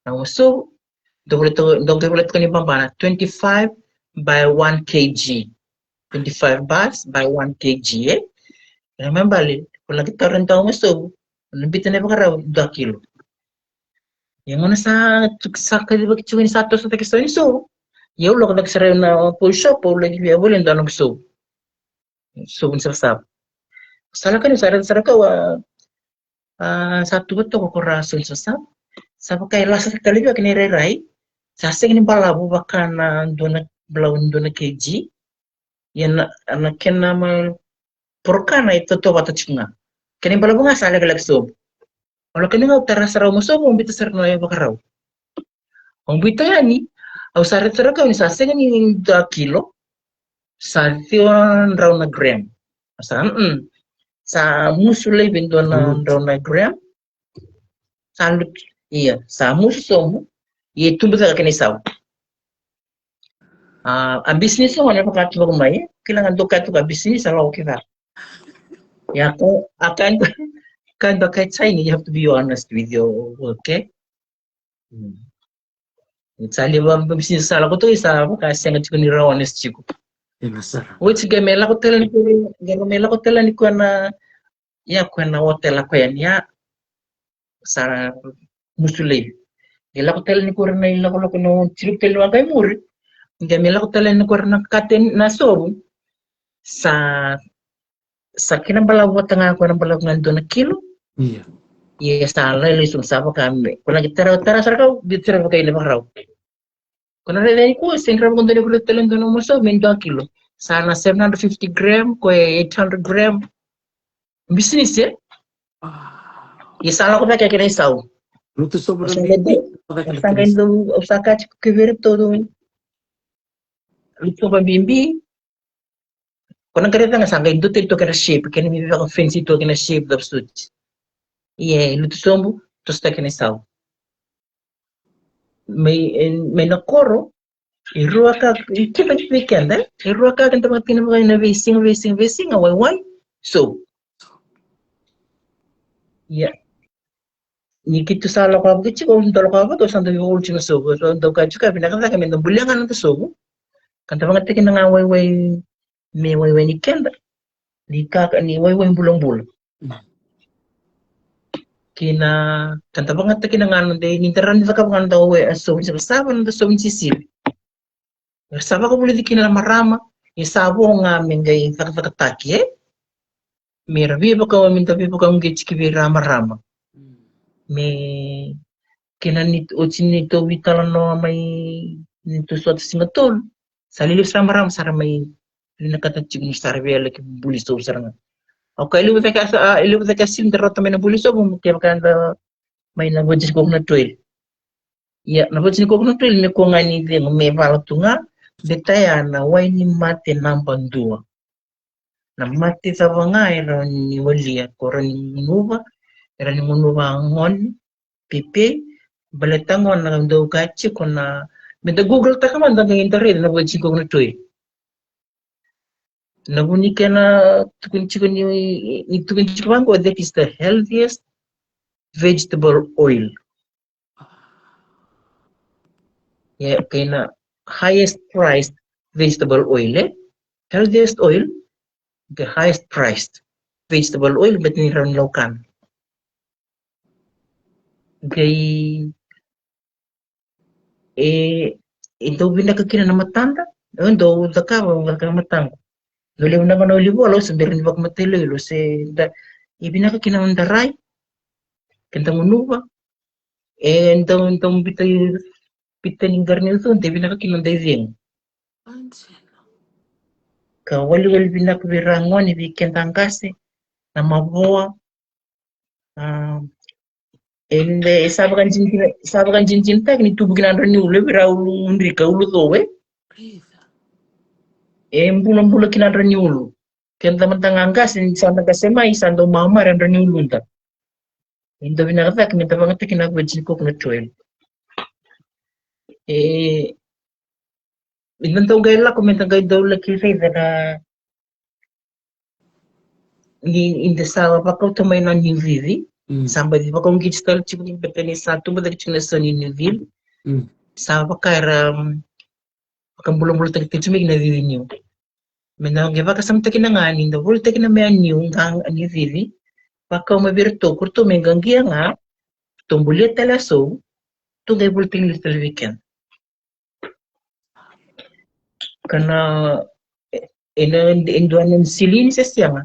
na uma sovu. Dau volai toka, dau qai volai toka ni babana, twenty-five by one kg. Twenty-five bars by one kg, e? E me bale, ko laki taura na dau uma sovu, na bita na ivakarau, dua kilo. Ia gona sa, sa kacivaki tiko ni sa toso cake isau ni sovu. Ia au lako cake sara na pawn shop, au laki via volia dua na sovu. Sovu ni savasava. Sa lako ni sa raica sara kau, a, a, sa tuva toka ko ra isau ni savasava. Sa vaka e lasa tale vei au kina irairai. Sa sega ni balavu vaka na dua na balavu ni dua na kg. Ia na, na kena ma porokana e tautauvata tiko ga. Kena ibalavu ga sa lekaleka sobu. Au lako ni ga au tara sara uma sobu, au bita sara na ivakarau. Au bita yani, au sa raica sara kau ni sa sega ni dua kilo, sa ciwa drau na gram. Sa, mm, sa musu laivi dua na drau na gram. Sa lutu, ia, sa musu sobu, ia e tubu cake kena isau. A, a bisinisi gona e vakatu vaka mai, e kila ga dua ka tu ka bisinisi a lako kece. Ia, ko, a ka dua, ka dua ka China, you have to be honest with your work, e? Mm. Sa levu a bisinisi sa lako tu, sa vaka sega tiko ni ra honest tiko. Ena sara. Oti qai me lako tale ni koya, qai me lako tale ni koya na, ia koya na hotel a koya ni a sa musu laivi. Qai lako tale ni koya na ilakolako na tiko tale ni waqa i muri. Qai me lako tale ni koya na kate na sobu. Sa, sa kena balavu vata ga koya na balavu ga dua na kilo. Ia. Ia sa lailai sobu sa vaka me. Ko na qai tara, tara sara kau, qai tara vaka ina vakarau. Ko na raica ni koya, se ni rawa ko dua ni koya tale dua na uma sobu me dua kilo. Sa na seven hundred fifty gram, ko e eight hundred gram. Bisinisi, e? Ia sa lako cake kena isau. Lutu sobu na bibi. Sa qai dau, sa ka tiko ke vei iratou. Lutu sobu bibi. Ko na qai raica ga sa qai dua tale tu kena shape, kena me vaka fancy tu kena shape, dau suit. Ia, lutu sobu, toso cake kena isau. Mai, e, mai na koro, e rua ka, e kila ki vei keda, e rua ka keda vakatina vaka ina veisiga, veisiga, veisiga, waiwai, sobu. Ia. Ni keitou sa lako vaka tiko, dau lako vaka, sa dau vakaulu tiko na sobu, sa dau ka tiko, vinaka cake, me da bulia ga na noda sobu. Ka da vakatakina ga waiwai, me waiwai ni keda, ni kaka, ni waiwai bulabula. Kina, ka da vakayagataka kina ga na noda, ni da rawa ni cakava ga na noda waiwai sovu ni sisili. Sa vaka na noda sovu ni sisili. Era sa vakavulici kina na marama, e sa vo ga me qai cakacakataki, e? Me ra veivaka, me da veivakauqeti ki vei ira marama. Me kena ni oti ni tou veitalanoa mai, ni tou sota siga tolu, sa lelevu sara marama sara mai vinakata tiko ni sara vei ira ki buli sovu sara ga. Au kaya e levu cake a, a, e levu cake a sili da rauta mai na buli sovu, kevaka da mai na voti ni koku na toil. Ia, na voti ni koku na toil me kua ga ni cegu, me vala tu ga, baleta ya na wai ni mate naba dua. Na mate cava ga e rawa ni walia, ko rawa ni gunuva, e rawa ni gunuva gone, pepe, baleta gona dau ka tiko na, me da Google taka mada qai da raica na voti ni koku na toil. Na vu ni kena tukuni tiko ni, ni tukuni tiko vaqo, that is the healthiest vegetable oil. Ia, kei na highest priced vegetable oil, e? Healthiest oil, the highest priced vegetable oil, baleta ni rawa ni laukana. Qai, e, e dau vinaka kina na matada, e dau cakava, cakava na mataqu. Dau levu na gona olive oil, au se bera ni vakamatailoilo, se da, e vinaka kina na noda rai, ke da gunuva, e dau, dau bita, bita ni qara ni ucu, de vinaka kina noda icegu. Ka waliwali vinaka vei ira gone, vei keda qase, na mavoa, a, e, e sa vakadinadina, sa vakadinadinataki ni tubu kina na dra ni ulu, e vira ulu mudrika, ulu cou, e? E bulabula kina na dra ni ulu. Keda mada ga qase, ni sa da qase mai, sa dau mamare na dra ni uluda. E dau vinaka cake me da vakayagataki na voti ni koku na toil. E, me da dau qai lako, me da qai dau laki raica na, ni, ni da sa vakauta mai na niu cici. Sa baci vakauqeti tale tiko ni, baleta ni sa tubu cake tiko na sau ni niu cici. Sa vaka era, mm, vakabulabulataki tiko mai na cici niu. Me na qai vakasamataki na ga ni da volitaki na mea niu ga ni cici. Vakau mai vei iratou, ko iratou me qaqia ga, tou bulia tale a sau, tou qai volitaki tale vei keda. Ka na, e, e na, e dua na sili ni se sega.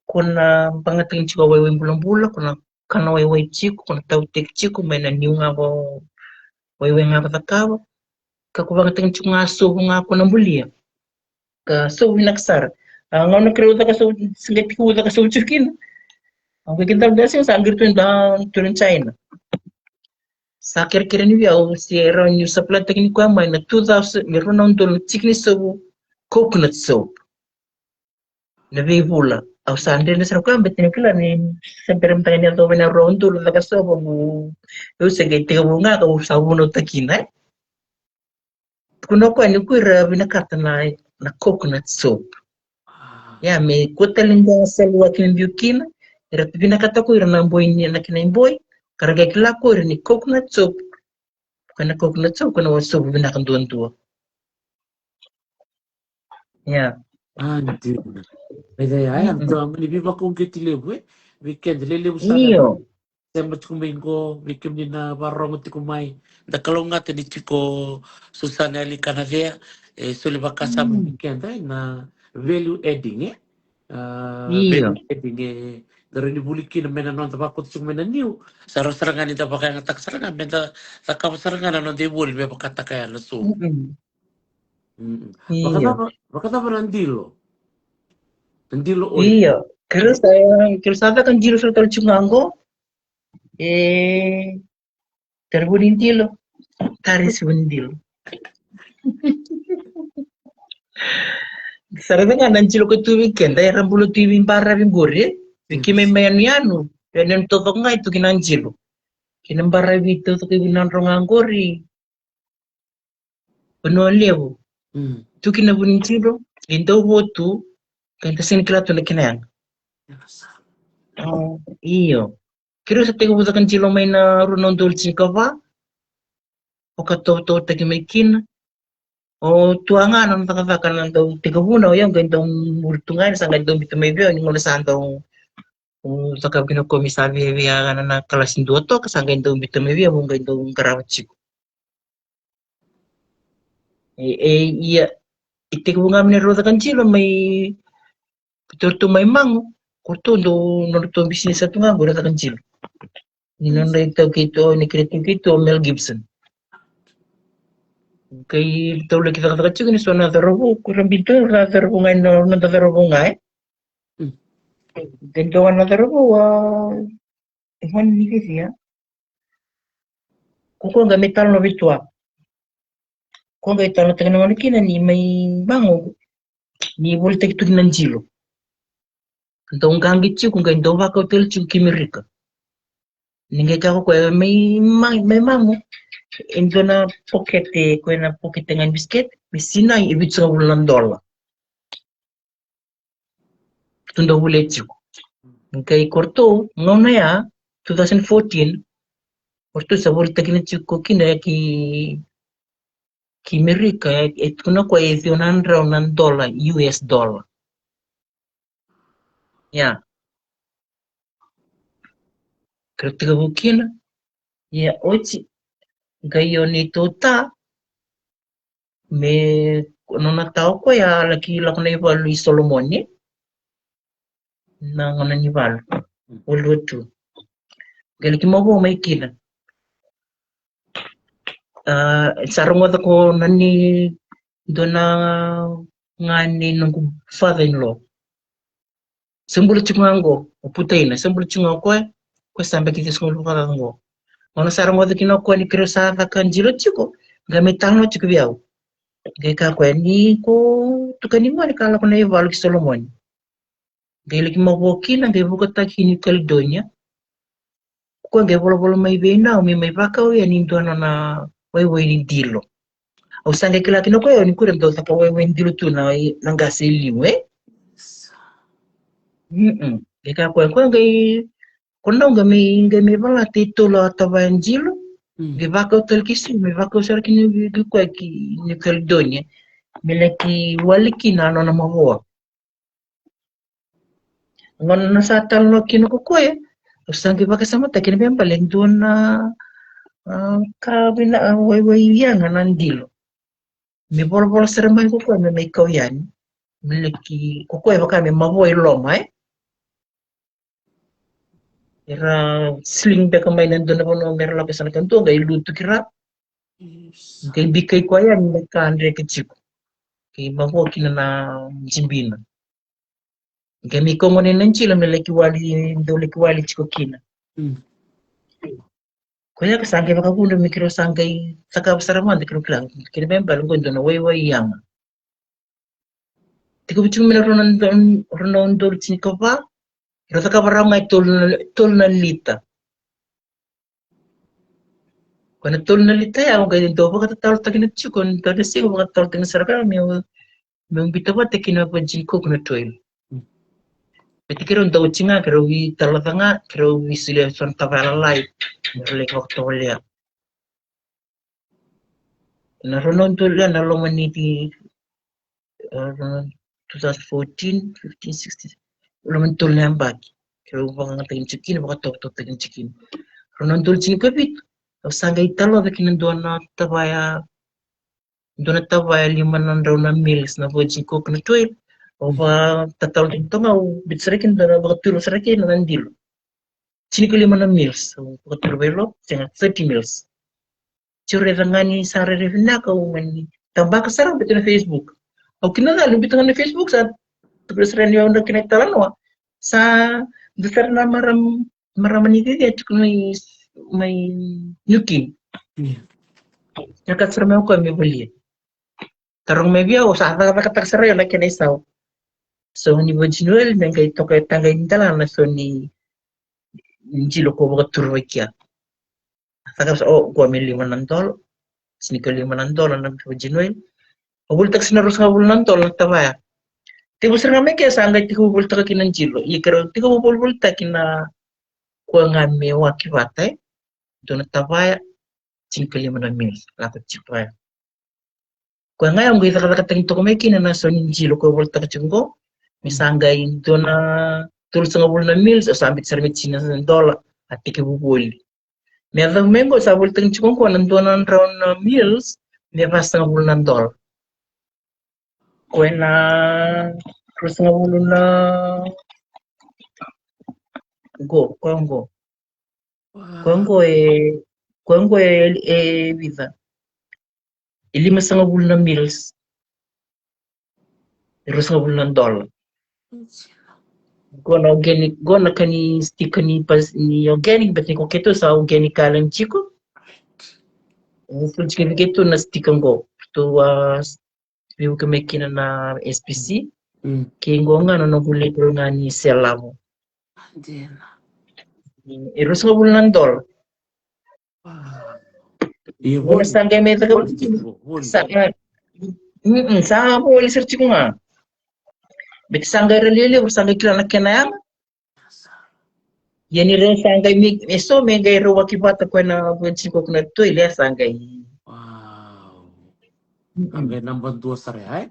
Ko na vakayagataki tiko a waiwai bulabula, ko na kana waiwai tiko, ko na tauteki tiko mai na niu ga ko waiwai ga ko cakava. Ka ko vakayagataki tiko ga a sovu ga ko na bulia. Ka sovu vinaka sara. A gauna keirau caka sovu, se qai tiko caka sovu tiko kina. Au qai kidavaki sega, sa qiri tu e dua na turaga ni China. Sa kerekere ni vei au se rawa niu supply-taki ni koya mai na two thousand, me rua na udolu na tiki ni sovu, coconut soap. Na veivula. Au sa dredre sara koya, baleta niu kila ni se bera mada ga ni yacova na rua na udolu caka sovu, au se qai tekivu ga kau sa vunautaka kina, e. Tukuna o koya ni ko ira vinakata na, na coconut soap. Ia, me kua tale ni qai sa lua kina biu kina, era vinakata ko ira na boi ni, na kena iboi, ka ra qai kila ko ira ni coconut soap. Ko na coconut soap, ko na sovu vinaka duadua. Ia. A, dina. Ia, ia, dua mani veivakauqeti levu, e? Vei keda, lelevu sara. Io. Sema tiko mai qo, vei kemuni na vakarorogo tiko mai. Da kalougata ni tiko Susana Yali Kanacea, e soli vakasama vei keda, e, na value adding, e? A, io. Value adding, e, da rawa ni vuli kina mai na noda vakauta tiko mai na niu. Sa rawa sara ga ni da vakayagataka sara ga, me da cakava sara ga na noda ivoli me vakataka ya na sovu. Mm-mm. Mm-mm. Io. Vakacava, vakacava na dilo? Na dilo oil. Io. Keirau sa, keirau sa caka dilo sara tale tiko ga qo. E, tara vu ni dilo. Tara sivu ni dilo. Sa raica ga na dilo ka tu vei keda, era bula tu i veibaravi qori, e? Vei keimami mai yanuyanu, yanuyanu taucoko ga e tu kina dilo. Kei na baravi taucoko i Nadroga qori. Vanua Levu. Mm. Tu kina vu ni dilo, e dau vo tu, ka eda sega ni kila tu na kena yaga. Yaga sara. A, io. Keirau sa tekivu caka dilo mai na rua na udolu tinikava. Vakatovotovotaki mai kina. O tua ga na cakacaka na dau tekivuna, o yau qai dau muri tu ga, sa qai dau biuta mai vei au ni gauna sa dau, o cakava kina o koya me sa viavia ga na kalasi dua toka, sa qai dau biuta mai vei au, au qai dau qarava tiko. E, e, ia, e tekivu ga mai na rau caka jilo mai, koratou mai Mago, koratou dau, nodratou bisinisi tu ga qo na caka jilo. Ni nodra itaukei tu, ni kere itaukei tu o Mel Gibson. Qai ratou laki cakacaka tiko ni so na cauravou, ko ra biuta na cauravou ga, na noda cauravou ga, e. Mm. Qai dua na cauravou, a, e gone ni Viti, a. Ko koya qai mai talanoa vei tua. Ko koya qai talanoataka na gone kina ni mai Mago, ni volitaki tu kina na jilo. Dau qaqi tiko, qai dau vakau tale tiko ki Merika. Ni qai kaya ko koya mai, mai, mai Mago, e dua na pokete, ko na pokete ga ni bisikete, me sinai e vitusagavulu na dola. Tu dau volia tiko. Qai koratou, gauna ya, two thousand fourteen, koratou sa volitaki na tiko kina ki, ki Merika, e, e tukuna ko e ciwa na drau na dola, U S dollar. Ia. Kere tekivu kina. Ia, oti. Qai o neitou ta. Me, nona ta o koya, laki lako na ivalu i Solomoni. Na gauna ni valu. World War Two. Qai laki mavoa mai kina. A, sa rogoca ko na ni dua na gane noqu father-in-law. Se bula tiko ga qo, o putaina, se bula tiko ga o koya, koya sa baki ciwasagavulu vakacaca qo. Gauna sa rogoca kina o koya ni keirau sa caka jilo tiko, qai mai talanoa tiko vei au. Qai kaya o koya ni ko tukuni gone ka lako na ivalu ki Solomoni. Qai laki mavoa kina, qai vukataki ki New Caledonia. Ko koya qai volavola mai vei au me mai vakau yani e dua na nona waiwai ni dilo. Au sa qai kila kina o koya ni kua ni dau caka waiwai ni dilo tu na, na qase e liu, e? Mm-mm. Qai kaya o koya, o koya qai, ko na qai mai, qai mai valata e tolu na tavaya jilo. Mm. Qai vakau tale ki Suva, mai vakau sara ki New, ki koya ki New Caledonia. Me laki wali kina na nona mavoa. Gauna sa talanoa kina ko koya, au sa qai vakasamataka kina me baleta e dua na, a, ka vinaka, a, waiwai yaga na dilo. Me volavola sara mai ko koya me mai kau yani. Me laki, ko koya vaka me mavoa i loma, e. Era sling beka mai na dua na vanua me ra lako e sa na ka dua, qai lutu ki ra. Yes. Qai bikai koya yani na ka dreke tiko. Qai mavoa kina na jibina. Qai mai kau gone na jilo me laki wali, dau laki wali tiko kina. Mm. Koya ka sa qai vakavuna me keirau sa qai cakava sara mada keirau kila. Kena ibalebale qo e dua na waiwai yaga. Tekivu tiko mai na rua na, rua na udolu tinikava. Rau cakava rawa ga e tolu na, tolu na lita. Ko na tolu na lita ya, au qai dau vakatatalotaki na tiko, dau na siga vakatatalotaki na sara ka meu, meu biuta vata kina Virgin coconut oil. Mm. Baleta keirau dau oti ga, keirau veitaloca ga, keirau veisolia eso na tavaya lalai. Keirau lai vakatovolea. Na rua na udolu ya na loma ni, e, two thousand fourteen, fifteen, sixteen. Loma ni tolu na yabaki. Keirau vakayagataki na tiko kina, vakatovotovotaki na tiko kina. Rua na udolu tinikavitu. Au sa qai taloca kina dua na tavaya, dua na tavaya lima na drau na mils na virgin coconut oil. Au vakatatalo tiko ga, au biuta sara kina, dua na vakaturu sara kina na dilo. Tinikalima na mils, au vakaturu vei lo, sega, thirty mils. Tiko raica ga ni sa rairai vinaka, au mani tabaka sara, au biuta na Facebook. Au kina cala, au biuta ga na Facebook, sa tukuna sara ni au na kena italanoa. Sa dua sara na maram, marama ni Viti, e tiko mai, mai New Guinea. Ia. Sa kaya sara mai o koya me volia. Taroga mai vei au, au sa cakacakataka sara o au na kena isau. So ni virgin oil, me qai toka e taqa ni dala na so ni jilo ko vakaturu vei kea. Sa kaya sa, o, qo me lima na dola. Tinikalima na dola na virgin oil. Au volitaka sara na ruasagavulu na dola na tavaya. Tekivu sara ga mai kea sa qai tekivu volitaka kina jilo. Ia keirau tekivu volivolitaki na koya ga me waki vata, e. Dua na tavaya, tinikalima na mils, lako tiko ya. Koya ga ya au qai cakacakataki toka mai kina na so ni dilo ko volitaka tiko qo. Me sa qai dua na tolusagavulu na mils, au sa biuta sara mai tiko na dola, a tekivu voli. Me yacova mai qo sa volitaki tiko qo na dua na drau na mils, me vasagavulu na dola. Koya na ruasagavulu na qo, koya qo. Koya qo e, koya qo e, e vica. E limasagavulu na mils. E ruasagavulu na dola. Qo na organic, qo na ka ni sticker ni pas-, ni organic, but ni ko keitou sa organic island tiko. E full tiko vei keitou na sticker qo. Tou a veivuke mai kina na S P C. Mm. Kei qo ga na noqu label ga ni selavo. Dina. E ruasagavulu na dola. Wow. Ia, voli. Sa qai mai caka voli tiko, voli. Sa, eh, mm, mm, sa voli sara tiko ga. Beti sa qai ra lialia, sa qai kila na kena yaga. Ia ni rau sa qai mi, e so me qai rau waki vata koya na vua tiko na toil, ia sa qai. Wow. Mm-mm. Sa qai naba dua sara ya, e?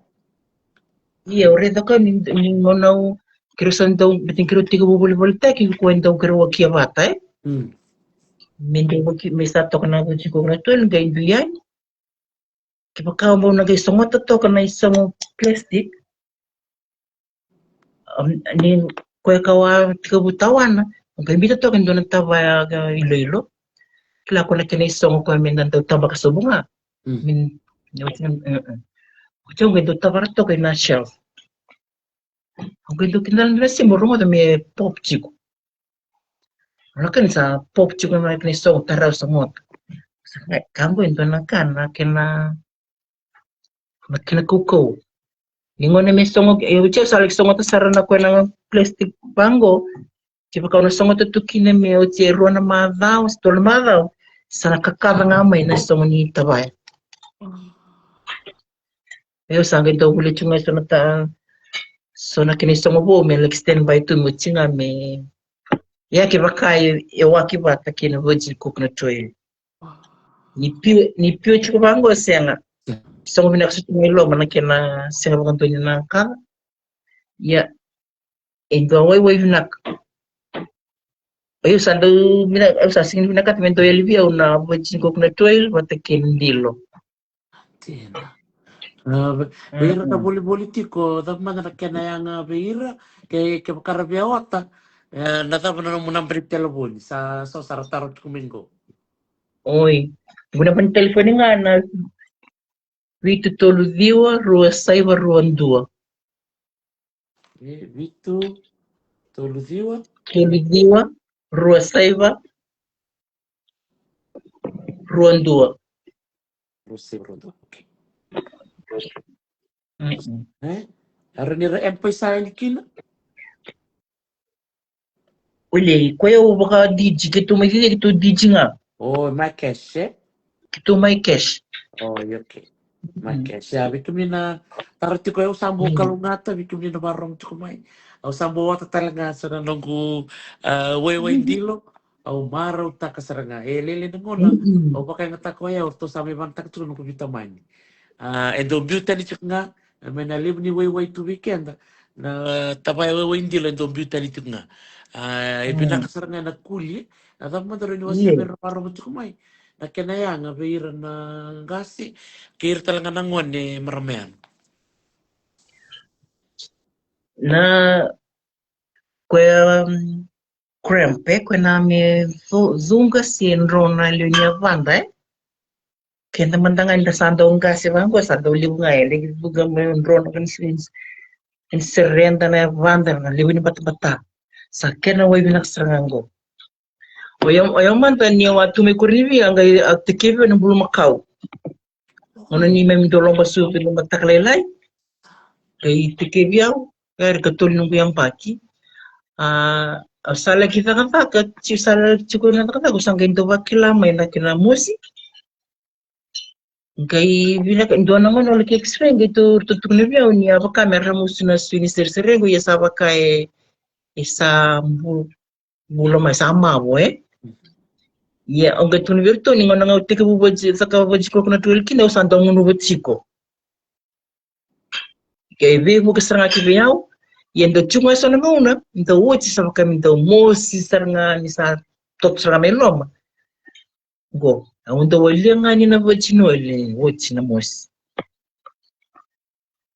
Ia, o raica ka ni, ni gauna au, keirau sa dau, beti keirau tekivu volivolitaki, koya dau keirau wakia vata, e? Mm. Me dau waki, me sa toka na vua tiko na toil, qai dui yani. Kevaka au bau na qai sogota toka na isogo plastic, am, ni koya ka wa tekivu tawana, au qai biuta toka e dua na tavaya iloilo. Kila ko na kena isogo koya me na dau tabaka sobu ga. Mm. Min, oti, mm, mm. Oti au qai dau tavara toka ina shelf. Au qai dau kidala na sima, au rogoca me pop tiko. Au lako yani sa pop tiko na kena isogo, tarau sogota. Sa qai, ka qo e dua na ka na kena, na kena kaukauwa. Ni gauna me sogo, e oti au sa laki sogota sara na koya na plastic vaqo. Kevaka au na sogota tu kina me oti e rua na macawa, se tolu na macawa, sa na kakaca ga mai na isogo ni tavaya. Ia au sa qai dau volia tu ga e so na ta, so na kena isogo vou me laki stand by tu me oti ga me, ia kevaka e, e waki vata kei na virgin coconut oil. Ni pure, ni pure tiko vaqo sega. Sogo vinaka soti mai loma na kena sega vakadua ni na kaca. Ia e dua waiwai vinaka. Au sa dau vinaka, au sa sega ni vinakata me dau yali vei au na virgin coconut oil vata kei na dilo. Dina. A, vei, vei ira na volivoli tiko, cava mada na kena yaga vei ira, ke, kevaka ra via ota, e, na cava na nomu naba ni telefoni, sa, so sa ra taro tiko mai qo. Oi. Noqu naba ni telefoni ga na vitu tolu ciwa, rua saiva, rua dua. E, vitu tolu ciwa. Tolu ciwa, rua saiva, rua dua. Rua saiva, rua dua, okay. Mm-mm. E? Era ni ra M-PAiSA yani kina? Olei, koya au vaka Digi, keitou mai Digi, keitou Digi ga. O, mai cash, e? Keitou mai cash. O, io, okay. Mai, mm, cash. Ia, vei kemuni na taro tiko, au sa bau, mm, kalougata, vei kemuni na vakarorogo tiko mai. Au sa bau ota tale ga so na noqu, a, waiwai dilo. Au marautaka sara ga. E lailai na gauna, mm-mm, au vakayagataka o yau, ratou sa mai vanataka tiko noqu veitamani. A, e dau biu tani tiko ga, e, mai na levu ni waiwai tu vei keda, na tavaya waiwai dilo e dau biu tani tiko ga. A, e, mm, vinaka sara ga na kuli, na cava mada rawa ni wasea, io, vei ira na vakarorogo tiko mai. Na kena yaga vei ira na qase, kei ira tale ga na gone marama yaga. Na koya, mm, cramp, e, koya na me cu-, cuqa se dro na lewe ni yavada, e. Keda mada ga ni da sa dau qase vaqo, sa dau levu ga, e, laki cuqa me dro na ka ni se-, ni sereda na yavada, na levu ni batabata. Sa kena wai vinaka sara ga qo. O yau, o yau mada ni au a tu mai Korivi, a qai a tekivi au na bulumakau. Gauna ni mai mi dau loba suvi, loba taka lailai. Qai tekivi au, qai rika tolu noqu yabaki. A, au sa laki cakacaka, tiko sa laki tiko na cakacaka, au sa qai dau vakila mai na kena mosi. Qai vinaka, dua na gauna au laki X-ray, qai tou, tou tukuna vei au ni a vaka me ramusu na sui ni sereserequ, ia sa vaka e, e sa bu-, bula mai, sa mavo, e? Ia, au qai tukuna vei iratou ni gauna ga au tekivu vadi, caka vadi coconut oil kina, au sa dau gunuva tiko. Ke veivuke sara ga ki vei au, ia dau tiko ga e so na gauna dau oti sa vaka me dau mosi sara ga ni sa toto sara ga mai loma. Qo au dau walia ga ni na virgin oil e oti na mosi.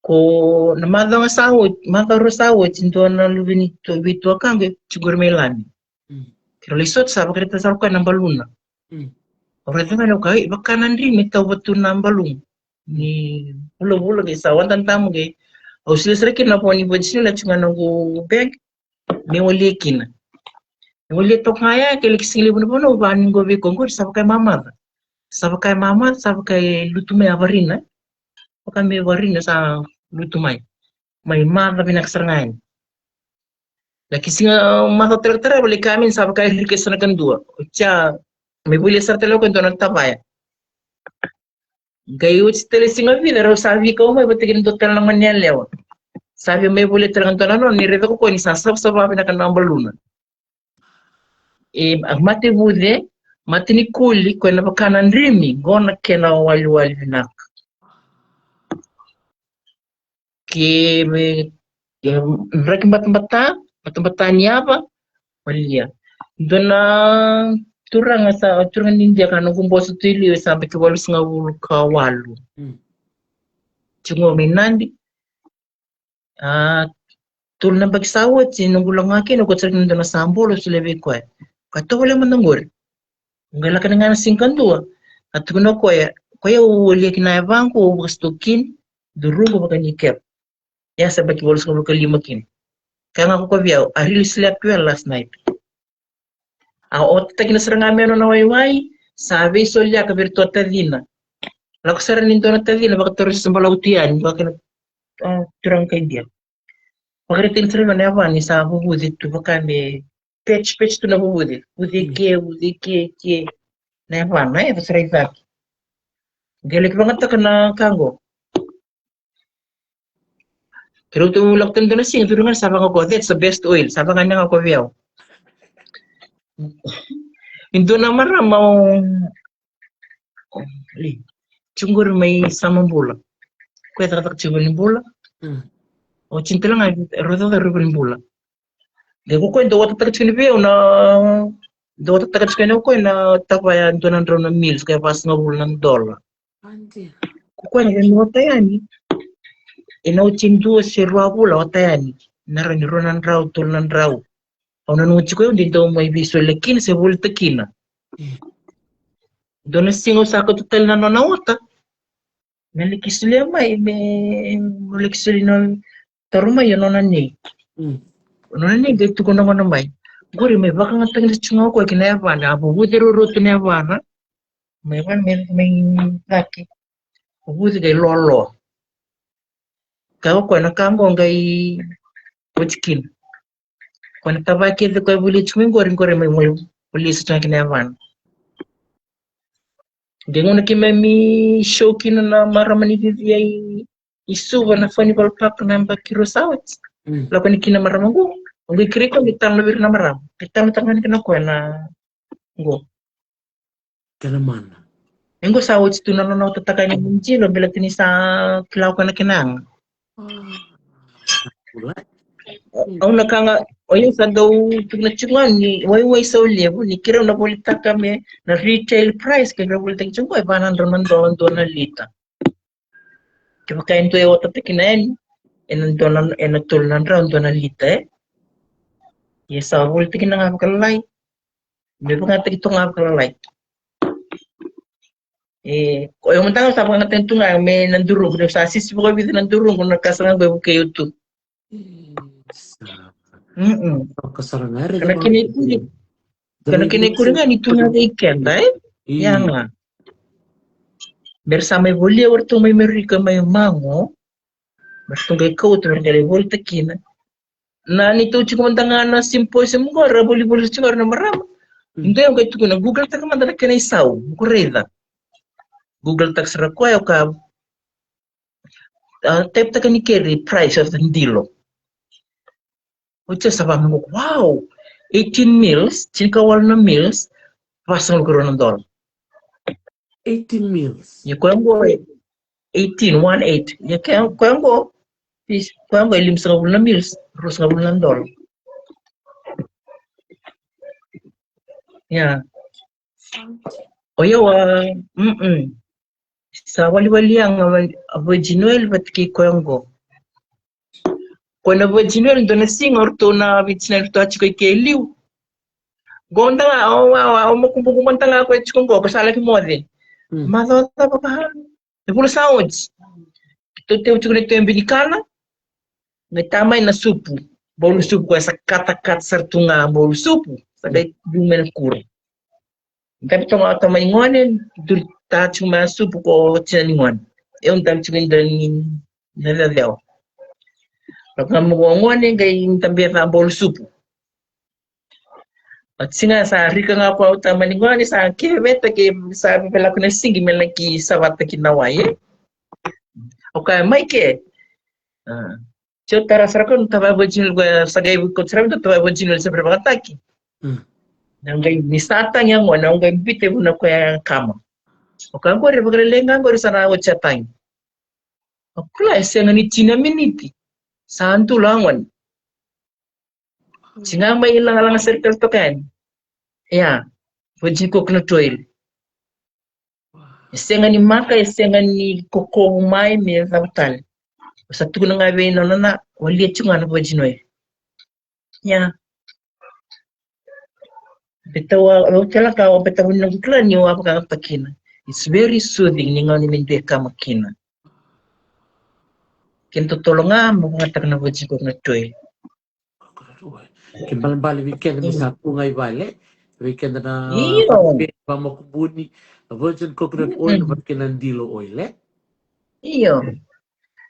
Ko na macawa ga sa oti, macawa rua sa oti, dua na luve ni tu, veituakaqu e tiko qori mai Lami. Keirau lai sota, sa vakaraitaka sara o koya na baluna. Au raica ga ni o koya, e vaka na drimi e tauva tu na baluna. Ni vulavula qai sa wada damu qai au solia sara kina na vo ni virgin oil e tiko ga na noqu bag. Me walia kina. Me walia toka ga ya, ke laki sega ni levu na vanua, au vaka ni qo vei koya qori, sa vaka e mamaca. Sa vaka e mamaca, sa vaka e lutu mai a varina. Vaka me varina sa lutu mai. Mai maca vinaka sara ga yani. Laki sega maca tale, tale, vale ka me sa vaka e rike sa na kadua. Oti ya, me volia sara tale o koya e dua na tavaya. Qai oti tale siga vica, rau sa veikau mai vata kei na dua tale na gone yalewa. Sa via mai volia tale ga dua na nona, ni raica ko koya ni sa savasava vinaka na baluna. E, a mate vuce, mate ni koli, koya na vaka na drimi, qo na kena waliwali vinaka. Ke me, ke draki batabata, batabata ni yava, walia. Dua na turaga sa, turaga ni Idia ka noqu boso tu i liu, sa yabaki walusagavulu ka walu. Tiko mai Nadi. A, tolu na yabaki sa oti, noqu lako ga kina, ko tara kina dua na sabolo, solia vei koya. Ka tovolea mada qori. Qai lako yani ga na siga kadua. Ka tukuna o koya, koya au walia kina yavaqu, au vakasitokini, duruqu vakanikeva. Ia sa yabaki walusagavulu ka lima kina. Kaya ga ko koya vei au, I really slept well last night. A otataki na sara ga me nona waiwai, sa veisoliaka vei iratou a tacina. Lako sara ni dua na tacina, vakatarosi sa balavu tu yani, vaka kina, a, turaga kai Idia. Vakaraitaki sara vei au na yavana ni sa vuvuce tu vaka me peci, peci tu na vuvuce. Vuce ke, vuce ke, ke. Na yavana, e, sa sara i cake. Qai laki vagataka na ka qo. Keirau tu lako tale dua na siga, turaga, sa vaka qo, that's the best oil. Sa vaka ga ko vei au. E dua na marama o, o, e, tiko qori mai Samabula. Koya e cakacaka tiko i Valenibula. O tiko tale ga, rau cakacaka i Valenibula. Qai ko koya dau otataka tiko ni vei au na, dau otataka tiko ni o koya na tavaya dua na drau na meals, ka e vasagavulu na dola. Ko koya na vei me ota yani. Ena oti dua se rua vula ota yani. Na rawa ni rua na drau, tolu na drau. Au nanuma tiko au de dau mai veisolia kina se volitaka kina. Dua na siga au sa kauta tale na nona ota. Me laki solia mai, me, me laki solia na taro mai o nona nei. O nona nei qai tukuna gona mai. Qori me vakayagataki na tiko ga o koya ki na yavana, a vuvuce ruarua tu na yavana. Me vana me, me cake. Vuvuce qai loaloa. Ka o koya na ka qo qai oti kina. Koya na tavaya kece koya e volia tiko mai qori, qori me, me volia tiko ga ki na yavana. De gauna keimami show kina na marama ni cici i, i Suva na Funival Park na yabaki rua sa oti. Lako yani kina marama qo. Qo i kerei koya me tala vei ira na marama. Qai tala tale ga yani kina koya na qo. Kena mana. E qo sa oti tu na nona otataka yani na jilo, baleta ni sa kila o koya na kena yaga. Au na ka ga, o yau sa dau tukuna tiko ga ni waiwai sau levu, ni keirau na volitaka me na retail price, keirau volitaka tiko ga e va na drau na dola dua na lita. Kevaka e dua e otataki na yani, ena dua na, ena tolu na drau dua na lita, e. Ia sa volitaki na ga vakalalai. Me vakayagataki tu ga vakalalai. E, o yau mada ga sa vakayagataki tu ga me na duruqu, sa sisi vakavica na duruqu na ka sara ga qo e vukei au tu. Sa. Ka sara ga, kana kena ikuri. Kana kena ikuri ga ni tu ga vei keda, e? Ia ga. Me ra sa mai volia o ratou mai Merika mai Mago. Me ratou qai kauta, me ra qai lai volitaki kina. Na neitou tiko mada ga na symposium qo, ra volivoli tiko na marama. Dua au qai tukuna, Google taka mada na kena isau, mo raica. Google taka sara koya, o ka, a, type taka ni keri price of the dilo. Oti sa vaka me qo, wow, eighteen mils, tinikawalu na mils, vasagavulu ka rua na dola. Eighteen mils. Ia koya qo, eighteen, one eight. Ia koya qo, Fees koya qo e limasagavulu na mils, ruasagavulu na dola. Ia. O yau a, mm-mm. Sa waliwali yaga a virgin oil vata kei koya qo. Koya na virgin oil, dua na siga o ratou na virgin oil ratou a tiko i ke e liu. Qo da ga, o, o, o, o makubuku mada ga koya tiko qo, ko sa laki moce. Mm. Macawa cava ka. E vula sa oti. Tou teu tiko na teu binikana. Qai ta mai na supu. Bolu supu koya sa katakata sara tu ga bolu supu. Sa qai liu mai na kura. Dabe toka o tamani gone, duri ta tiko mai na supu ko tina ni gone. Eu dabe tiko i dua ni na ceuceu. Lako ga mai ko gone, qai dabe ca bolu supu. Oti ga sa rika ga ko au tamani gone, sa keveta ke sa vevelako na sigi me laki savata ki na wai, e? O kaya mai ke. A. Tio tara sara ko na tava virgin oil ko sa qai ko tira ko tava virgin oil sa vakatataki. Mm. Na qai ni sa tagi a gone, na qai bita vuna ko ya kama. O ka qori vakarelei ga qori sa na oti a tagi. O kula e sega ni tini na miniti. Sa dula a gone. Tiko ga mai lagalaga sara tale toka yani. Ia, virgin coconut oil. E sega ni maka, e sega ni kokovu mai me cava tale. O sa tukuna ga vei nona na, o lia tiko ga na virgin oil. Ia. Beta wa, o tela ka, o beta vuni noqu kila ni o a vakayagataka kina. It's very soothing, ni gauna me dua e kama kina. Kena totolo ga, mo vakayagataka na virgin coconut oil. Ke balebale vei keda me sa tu ga i vale, vei keda na vamakubuni, na virgin coconut oil, vata kei na dilo oil, e? Io.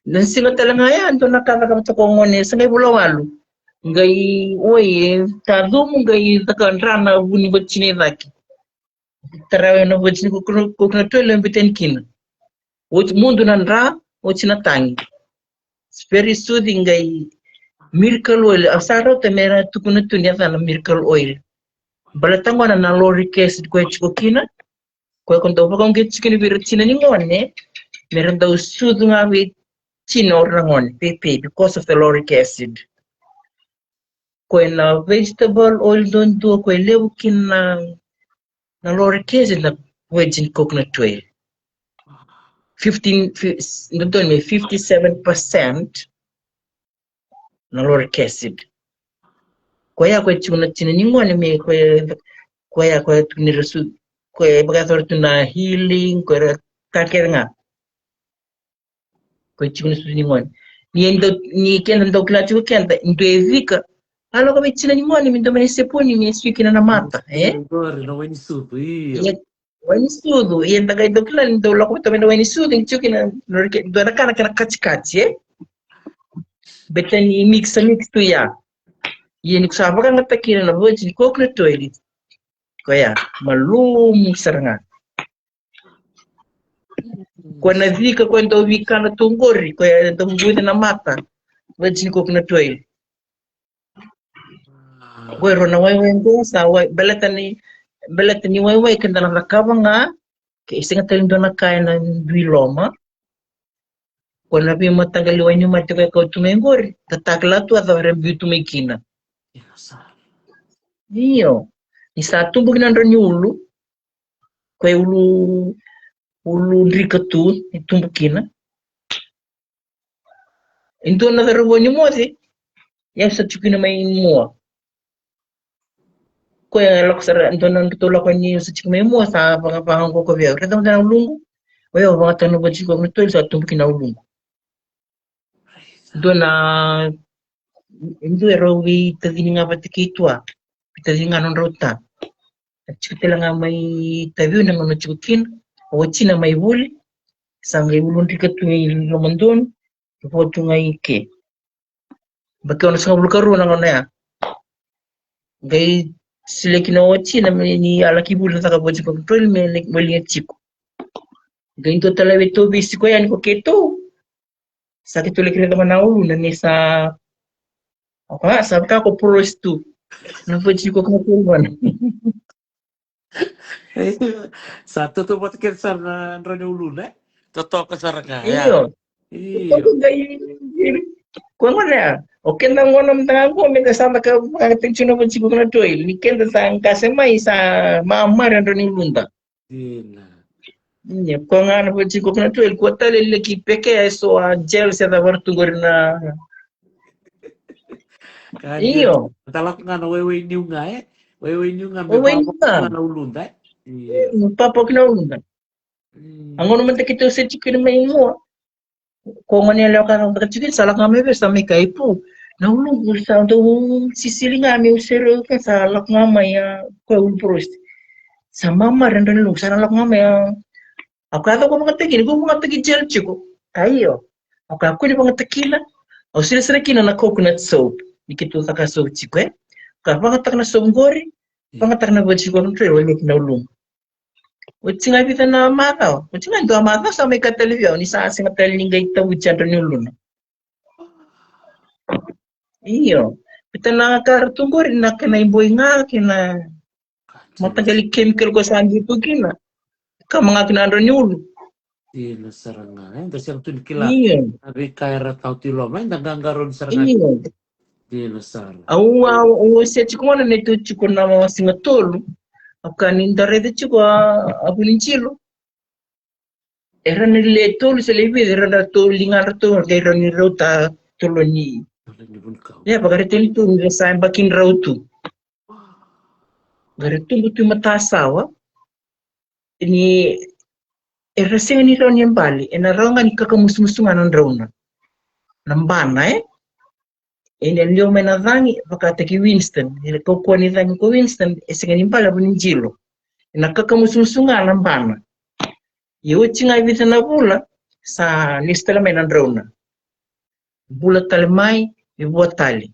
Na siga tale ga ya, dua na ka cakava toka o gone, sa qai vula walu. Qai, oi, e tacumu, qai caka dra na vuni vatina i cake. Tara na virgin coconut, coconut oil e biteni kina. Oti mudu na dra, oti na tagi. It's very soothing, qai miracle oil. Au sa rauta me ra tukuna tu ni yacana miracle oil. Baleta gona na lauric acid koya tiko kina. Koya ko dau vakauqeti tiko kina vei ira tina ni gone. Me ra dau sucu ga vei tina o ira na gone, pepe, because of the lauric acid. Koya na vegetable oil duadua koya e levu kina na, na lauric acid na virgin coconut oil. Fifteen, fi-, dodonu me fifty-seven percent na lauric acid. Koya koya tiko na tina ni gone me koya, koya koya tu ni ra su, koya vakayacora tu na healing, koya ra ka kece ga. Koya tiko na susu ni gone. Ni e dau, ni keda dau kila tiko keda, dua e vika. A lako vei tina ni gone, me dua mai na sepuni, me sui kina na mata, e? Qori, na wai ni sucu, io. Ia, wai ni sucu, ia da qai dau kila, ni dau lako vata mai na wai ni sucu, ni tiko kina, dua na ka na kena katikati, e? Beta ni mix, mix tu ya. Ia ni ko sa vakayagataka kina na virgin coconut oil. Koya, malumu sara ga. Koya na cika, koya dau vikana tu qori, koya dau vuce na mata. Virgin coconut oil. Koya rau na waiwai qo, sa wai, baleta ni, baleta ni waiwai keda na cakava ga, ke sega tale dua na ka ena dui loma. Koya na veimataqali wai ni mate koya kau tu mai qori, tatakila tu a cava ra biu tu mai kina. Io, ni sa tubu kina drau ni ulu, koya ulu, ulu drika tu, ni tubu kina. E dua na cauravou ni moce, ia sa tiko kina mai mua. Koya lako sara, dua na nodratou lako ni sa tiko mai mua, sa vaka, vaka qo ko vei au. Raica mada na ulungu, o yau vakayagataka na virgin coconut oil sa tubu kina ulungu. Dua na, dua e rau veitacini ga vata kei tua, veitacini ga nodrau ta. A tiko tale ga mai Taveuni na gauna tiko kina, o watina mai vuli, sa qai uludrika tu i lomadonu, e vo tu ga i ke. Baki onosagavulu ka rua na gauna ya. Qai solia kina o watina me ni a laki vuli na caka virgin coconut oil me laki, me liga tiko. Qai dua tale vei tou veisiko yani ko keitou. Sa keitou laki raica mai na uluna ni sa, oka, sa vaka ko porosi tu. Na virgin coconut oil vana. Sa toto vata kece sara na drau ni uluna, e? Totoka sara ga, ya. Io. Io. Totoka qai, Ko gona ya. O keda gona mada ga qo, meda sa caka vakayagataki tiko na votiko na toil. Ni keda sa qase mai sa mamare drau ni uluda. Dina. Ia, ko ga na votiko na toil, ko tale leki peke e so a gel se cava tu qori na. Ka dina. Io. Da lako ga na waiwai niu ga, e? Waiwai niu ga me papaki na uluda, e? Io. Mm, papaki na uluda. Mm. A gauna mada keitou se tiko kina mai mua. Ko gona yalewa ka cakacaka tiko kina, sa lako ga mai vei au sa mai kaya, Ipu, na uluqu sa dau sisili ga meu serau ka sa lako ga mai a koya ulu porosi. Sa mamare drau na uluqu, sa na lako ga mai a. Au kaya, cau ko vakayagataki, ni ko vakayagataki gel tiko? Ka io. Au kaya, kua ni vakayagataki kina. Au solia sara kina na coconut soap. Ni keitou caka soap tiko, e? Au kaya, vakayagataka na soap qori, vakayagataka na votiko na toil, wale ki na uluqu. Oti ga e vica na macawa, oti ga e dua macawa sa mai kaya tale vei au ni sa sega tale ni qai tavuti a drau ni uluna. Io. Vica na ka era tu qori na kena iboi ga kei na mataqali chemical ko sa biu tu kina. Kama ga kina a drau ni ulu. Dina sara ga, e? Da sega tu ni kila. Io. Na veika era tau tu i loma, e? Da qaqarauni sara ga. Io. Dina sara. Au, au, au se tiko gona neitou tiko na siga tolu. Au kaya ni da raica tiko a, a vunijilo. Era na le tolu se le vica, era na tolu liga ratou, qai rau ni rauta tolu ni. Tolu ni vunikau. Ia, vakaraica ni tu, ni ra sa yabaki ni rau tu. Qai ra tubu tu i matasawa. Ni era sega ni rawa ni bale, ena rawa ga ni kakamusumusu ga na drauna. Na bana, e? Ena liwa mai na cagi, vakataki Winston. Ena kaukauwa ni cagi ko Winston, e sega ni bale a vunijilo. Ena kakamusumusu ga na bana. Ia oti ga e vica na vula, sa lesu tale mai na drauna. Bula tale mai, me vua tale.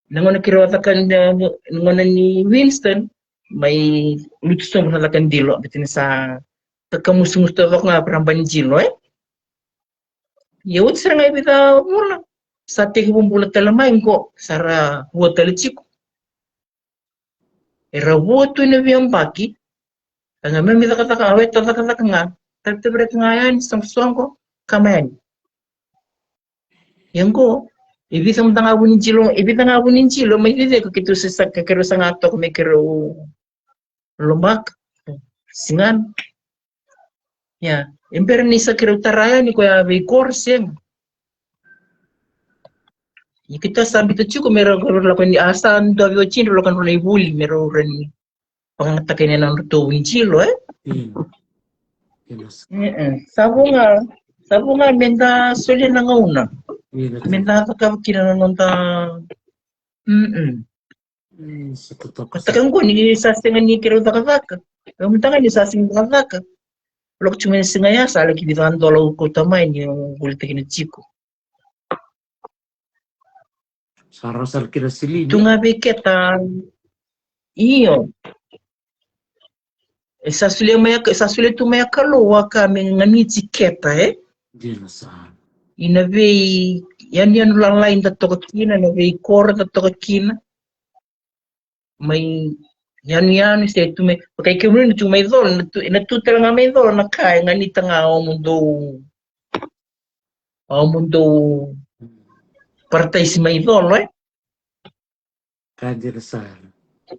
Na gauna keirau a caka, na gauna ni Winston, mai lutu sobu na caka ni jilo, baleta ni sa kakamusumusu taucoko ga a raba ni jilo, e? Ia oti sara ga e vica vula, sa tekivu bula tale mai qo, sa ra vua tale tiko. Era vua tu ena veiyabaki, a ga me mai cakacaka, a weta cakacaka ga, tavetareta ga yani, soqosoqo, kama yani. Ia qo, e vica mada ga vunijilo, e vica ga vunijilo, mai ceceka keitou se sa, keirau saga toka me keirau lomaka, sigana. Ia, e bera ni sa keirau tara yani koya veikoro, sega. Ia keitou sa biuta tiko me rau lako ni, a sa dua vei watidrau lako na nodra ivuli me rau rawa ni vakayagataka na nodratou vunijilo, e? Mm. Sa vo ga, sa vo ga meda solia na gauna. Meda cakava kina na noda. Mm. Sa totoka. Ka taka qo ni sa sega ni keirau cakacaka. Au mada ga ni sa sega ni cakacaka. Lako tiko mai na siga ya sa laki vica na dola au kauta mai niu volitaki na jiko. Sa rawa sara kina silini. Tu ga vei keda. Io. E sa solia mai, sa solia tu mai a Kalou a ka me ganiti keda, e? Dina sara. Ina veiyanuyanu lalai da toka kina, na veikoro da toka kina. Mai yanuyanu se tu mai, vakai kemuni tu mai Colo, na tu, na tu tale ga mai Colo na ka e ganita ga o mudou, o mudou parataisi mai Colo, e? Ka dina sara.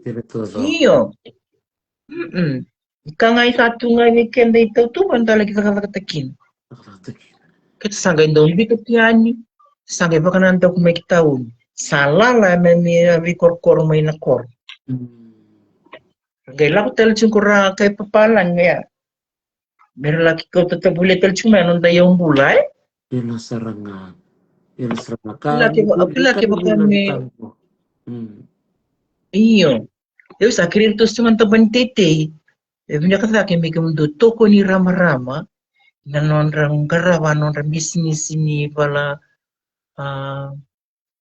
Dina tu Colo. Io. Mm-mm. Ka ga e sa tu ga vei keda i tautuba da laki cakacakataka kina. Cakacakataka kina. Keda sa qai dau biuta tu yani, sa qai vakanadaku mai ki tauni. Sa lala me, me veikorokoro mai na koro. Mm. Qai lako tale tiko ra kai papalagi ya. Me ra laki kauta tavulia tale tiko mai na noda iyau bula, e? Dina sara ga. Dina sara ga. Ka kila ke vaka me. Mm. Io. Au sa kerei ratou sa tu ga na tabana ni teitei. E vinaka cake me kemudou tokoni ramarama na nodra qarava nodra misimisi ni vala, a,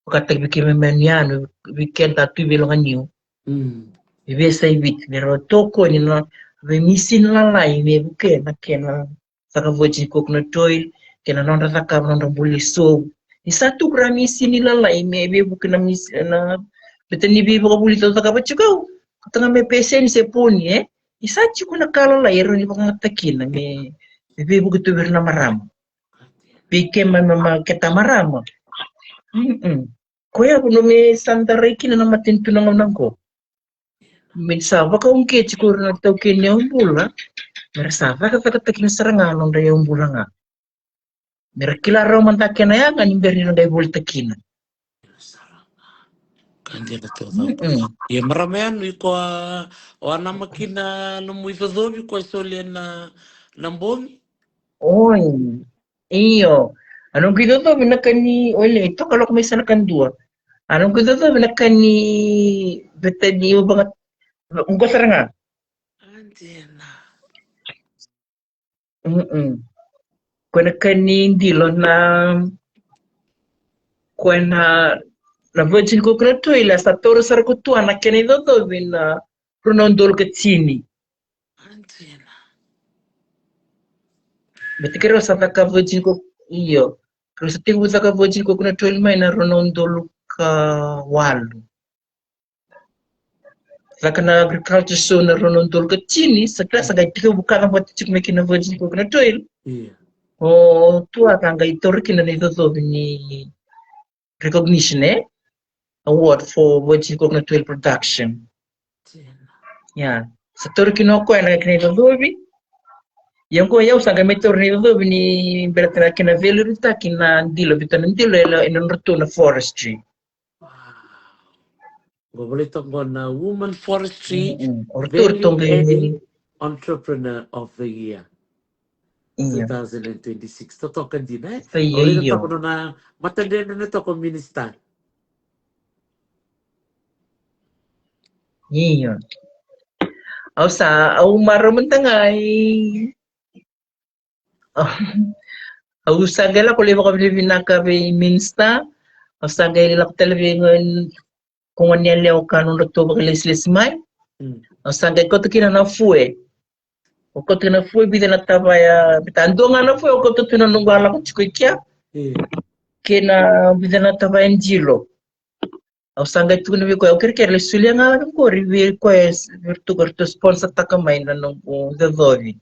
vakataki vei keimami yanuyanu, vei keda tu vei Loganiu. Mm. E veiyasai Viti, me ra tokoni na veimisini lalai me vukea na kena cakava tiko na toil, kei na nodra cakava nodra bula e sovu. Ni sa tu qo ra misini lalai me veivuke na mis-, na, baleta ni veivakavuvuli au cakava tiko au. Ka taga me peseni se poni, e? Ni sa tiko na ka lalai e rawa ni vakayagataki kina me, me veivuke tu vei ira na marama. Vei kemami na maketa marama. Mm-mm. Koya vanua me sa darai kina na matanitu na gauna qo. Me sa vakauqeti ko ira na taukei ni yaubula, me ra sa cakacakataki kina sara ga na nodra yaubula ga. Me ra kila rawa mada kena yaga ni bera ni ra qai volitaki kina. Ka dina taucoko. Mm-mm. Ia marama, ya ni ko a, o a nama kina nomu icocovi ko e solia na, na bogi? Oi. Io. A noqu icocovi na ka ni, oi, le, toka lako mai sa na ka dua. A noqu icocovi na ka ni, beta ni, o vaga, qo sara ga. Anjena. Mm-mm. Ko na ka ni dilo na, ko na, na virgin coconut oil, a sa toro sara ko tua na kena icocovi na rua na udolu ka tini. Anjena. Beta keirau sa caka virgin co-, io. Keirau sa tekivu caka virgin coconut oil mai na rua na udolu ka walu. Caka na agriculture show na rua na udolu ka tini, sa kila sa qai tekivu kaca vata tiko mai kina virgin coconut oil. Io. O tua ka qai taura kina na icocovi ni recognition, e? Award for virgin coconut oil production. Ia. Sa taura kina o koya na kena icocovi. Ia qo au sa qai mai taura na icocovi ni baleta na kena veilevurataki na dilo, vei iratou na dilo ena, ena nodratou na forestry. Wow. Qo volai toka qo na Woman Forestry, mm-mm, o ratou, ratou qai value added entrepreneur of the year. Io. Two thousand and twenty-six. Totoka dina, e? Io, io. Toka na matadredre toka, Minister. Io. Au sa, au marau mada ga i, au sa qai lako lai vakavinavinaka vei Minister. Au sa qai lako tale vei, ko gone yalewa ka nodratou vakalesilesi mai. Mm. Au sa qai kauta kina na fue. Au kauta kina na fue, vica na tavaya, beta dua ga na fue au kauta tu na noqu a lako tiko i kea. Mm. Kei na vica na tavaya dilo. Au sa qai tukuna vei koya, au kerekere lai solia ga qori vei koya, vei iratou, ratou sponsor taka mai na noqu icocovi.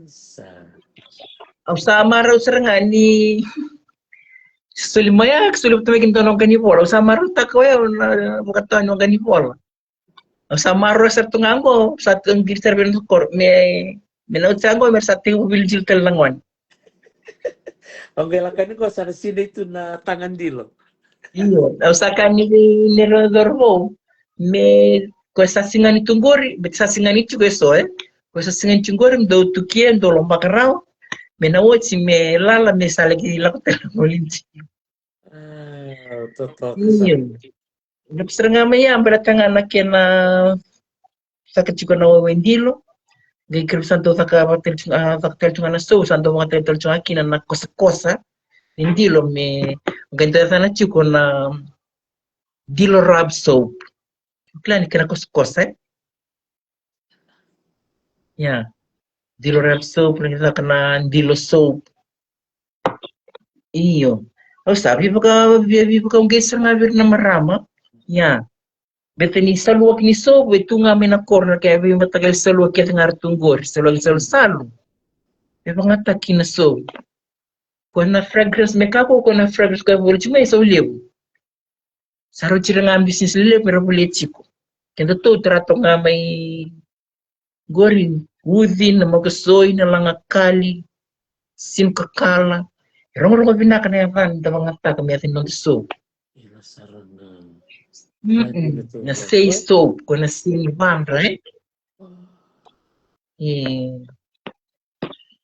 Sa. Au sa marau sara ga ni soli mai, a, soli vata mai kina dua na waqa ni vola. Au sa marautaka oya na vakatawa ni waqa ni vola. Au sa marau sara tu ga qo, sa tu qiri sara vei na koro, me, me na oti sa qo, me sa tekivu vili dilo tale na gone. Au qai lako yani qo sa na sinai tu na taga dilo. Io, au sa kaya ni vei neirau cauravou, me, ko sa sigani tu qori, me sa sigani tiko eso, e? Ko sa sigani tu qori, me dou tukia, dou lobaka rawa, me na oti, me lala, me sa laki lako tale voli dilo. A, totoka sara. Io. Dou sara ga mai ya, baleta ga na kena saka tiko na wawa e dilo. Qai keirau sa dau caka vakatale tu, a, caka tale tu ga na show, sa dau vakatale tale tu ga kina na kosakosa ni dilo, me qai dau yacana tiko na dilo rub soap. Kila ni kena kosakosa, e? Ia. Dilo rub soap, na caka na dilo soap. Io. Au sa veivaka, vei, veivakauqeti sara ga vei ira na marama. Ia. Beta ni saluaki ni soap, e tu ga mai na koro na kena veimataqali saluaki kece ga ra tu qori, saluaki salusalu. Veivakayagataki na soap. Ko na fragrance, me kakua ko na fragrance ka voli tiko mai, e sau levu. Sa rauti ira ga business lelevu me ra volia tiko. Kedatou tara toka ga mai qori, uci, na makasoi, na lagakali, sinukakala. E rogorogo vinaka na yacana da vakayagataka me yaca ni noda soap. Mm-mm. Na sei soap, ko na sei ni vadra, e? E,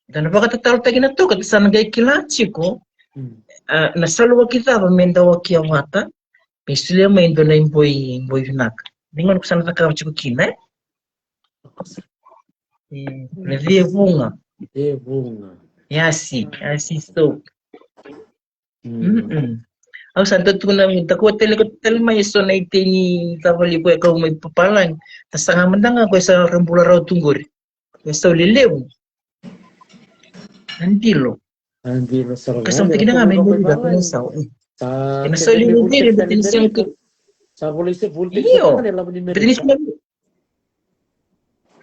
da na vakatatalotaki na toka, da sa na qai kila tiko, mm, a, na saluaki cava me da wakia vata, me solia mai e dua na iboi, iboi vinaka. Ni gauna ko sa na cakava tiko kina, e? E, na via vuga. Via vuga. Yasi, yasi soap. Mm. Mm-mm. Au sa dau tukuna, da kua tale, kua tale mai eso na itei ni tavali ko e kau mai papalagi. Da saga mada ga ko e sa ra bula rawa tu qori. Ko e sau lelevu. Na dilo. Na dilo sara. Ka sau tikina ga mai muri da ko na sau. E na sau lelevu dilo, beta ni sega tu. Sa volai se voli. Io. Beta ni sega.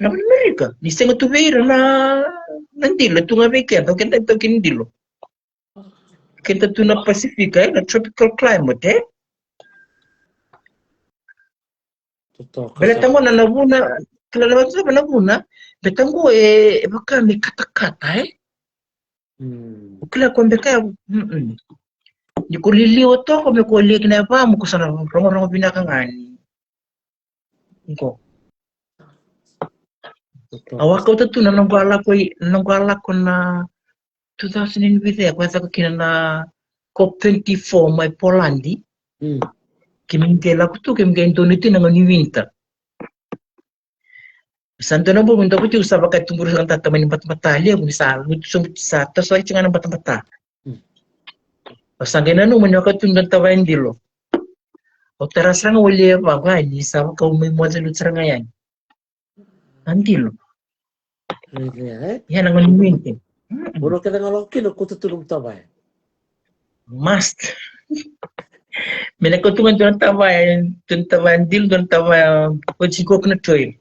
Lavo ni Merika. Ni sega tu vei ira na, na dilo, tu ga vei keda, o keda e taukei ni dilo. keda tu na Pasifika, e, na tropical climate, e. Totoka. Baleta qo na, na vuna, kila na vuna, na vuna, baleta qo e, e vaka me katakata, e. Mm. O kila ko beka, mm-mm. Ni ko liliwa toka me ko lia kina e vamu ko sa na rogorogo vinaka ga ni. Qo. Au a kauta tu na noqu a lako i, na noqu a lako na two thousand and vica, ko e caka kina na COP twenty-four mai Poladi. Mm. Keimami qai lako tu, keimami qai donate na gauna ni winter. Sa dua na bogi dau vati sa vaka e tuburi sa ka data mai ni batabata levu ni sa lutu sobu sa toso ai tiko ga na batabata. Mm. Au sa qai nanuma ni vaka tu dua na tavaya dilo. Au tara sara ga au lia vaqo yani sa vaka au mai moce lutu sara ga yani. Na dilo. Ia na gauna ni winter. Mm-mm. Ura kece ga lako kina ko tutu nomu tavaya. Must. Me na kauta ga dua na tavaya, dua na tavaya dilo, dua na tavaya oti coconut oil.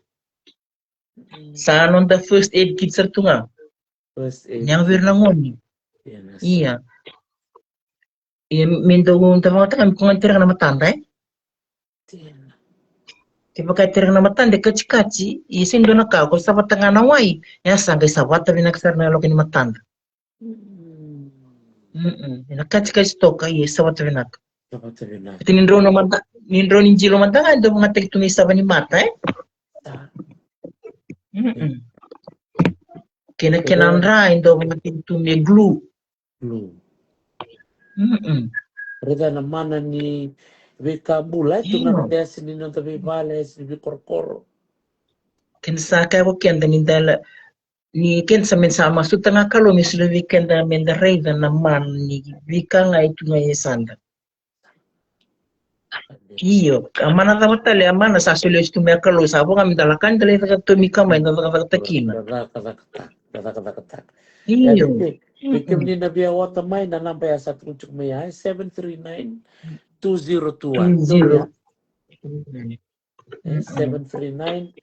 Mm. Sa noda first aid kit sara tu ga. First aid. Ni yaga vei ira na gone. Ia. Ia, me dau dau vakayagataka me ko ga ni tereka na matada, e? Dina. Kevaka e tereka na matada e katikati, ia sega ni dua na ka, ko savata ga na wai, ia sa qai savata vinaka sara na yaloka ni matada. Mm. Mm-mm. Ena katikati toka, ia savata vinaka. Savata vinaka. Ni drau na mada, ni drau ni dilo mada ga, e dau vakayagataki tu me isava ni mata, e? Sa. Mm-mm. Kena, kena dra, e dau vakayagataki tu me glue. Glue. Mm-mm. Raica na mana ni veika bula, e tu na yasa ni noda veivale, yasa ni veikorokoro. Keda sa kaya ko keda ni da la, ni keda sa me da sa masuta ga Kalou me solia vei keda me da raica na mana ni veika ga e tu ga e yasada. Io, a mana cava tale, a mana sa solia tu mai a Kalou, sa vo ga me da lako yani da lai cakacaka tomi ka mai da cakacakataka kina. Da cakacakataka, da cakacakataka. Io. Ia, vei kemuni na via ota mai na naba ya sa tukuni tiko mai ya, e seven three nine, two zero two one. Two zero. E seven three nine,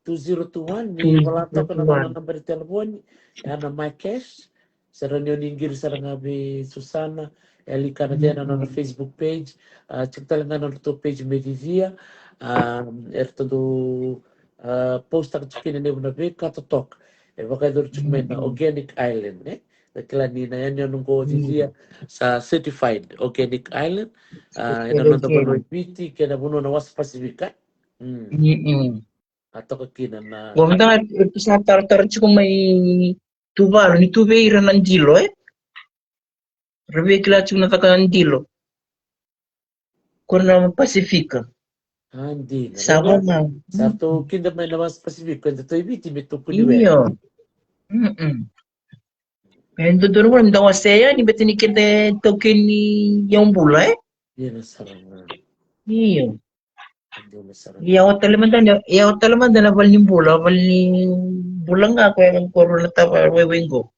two zero two one, ni vola toka na nona naba ni telefoni, ya na My Cash. Sa rawa ni o ni qiri sara ga vei Susana, e lika na cena na nona Facebook page, a, tiko tale ga na nodratou page me cicia, a, eratou dau, a, postaka tiko kina na levu na veika totoka. E vakayacori tiko mai na Organic Island, e? Da kila ni na yanuyanu qo cicia sa certified Organic Island, a, ena noda vanua e Viti kei na vanua na wasa Pasifika. Mm. Mm-mm. A toka kina na. Qo mada ga, e, sa taratara tiko mai Tuvalu, ni tu vei ira na dilo, e? Ra via kila tiko na caka dilo. Ko na Pasifika. A, dina. Sa vo ga. Sa ratou kida mai na wasa Pasifika, eda tou i Viti me tukuni we. Io. Mm-mm. E dodonu ga me da wasea yani, baleta ni keda e taukei ni yaubula, e? Dina sara ga. Io. Dina sara ga. Ia, o tale mada na, ia, o tale mada na vale ni bula, vale ni bula ga ko ya ko rua na tavaya waiwai qo.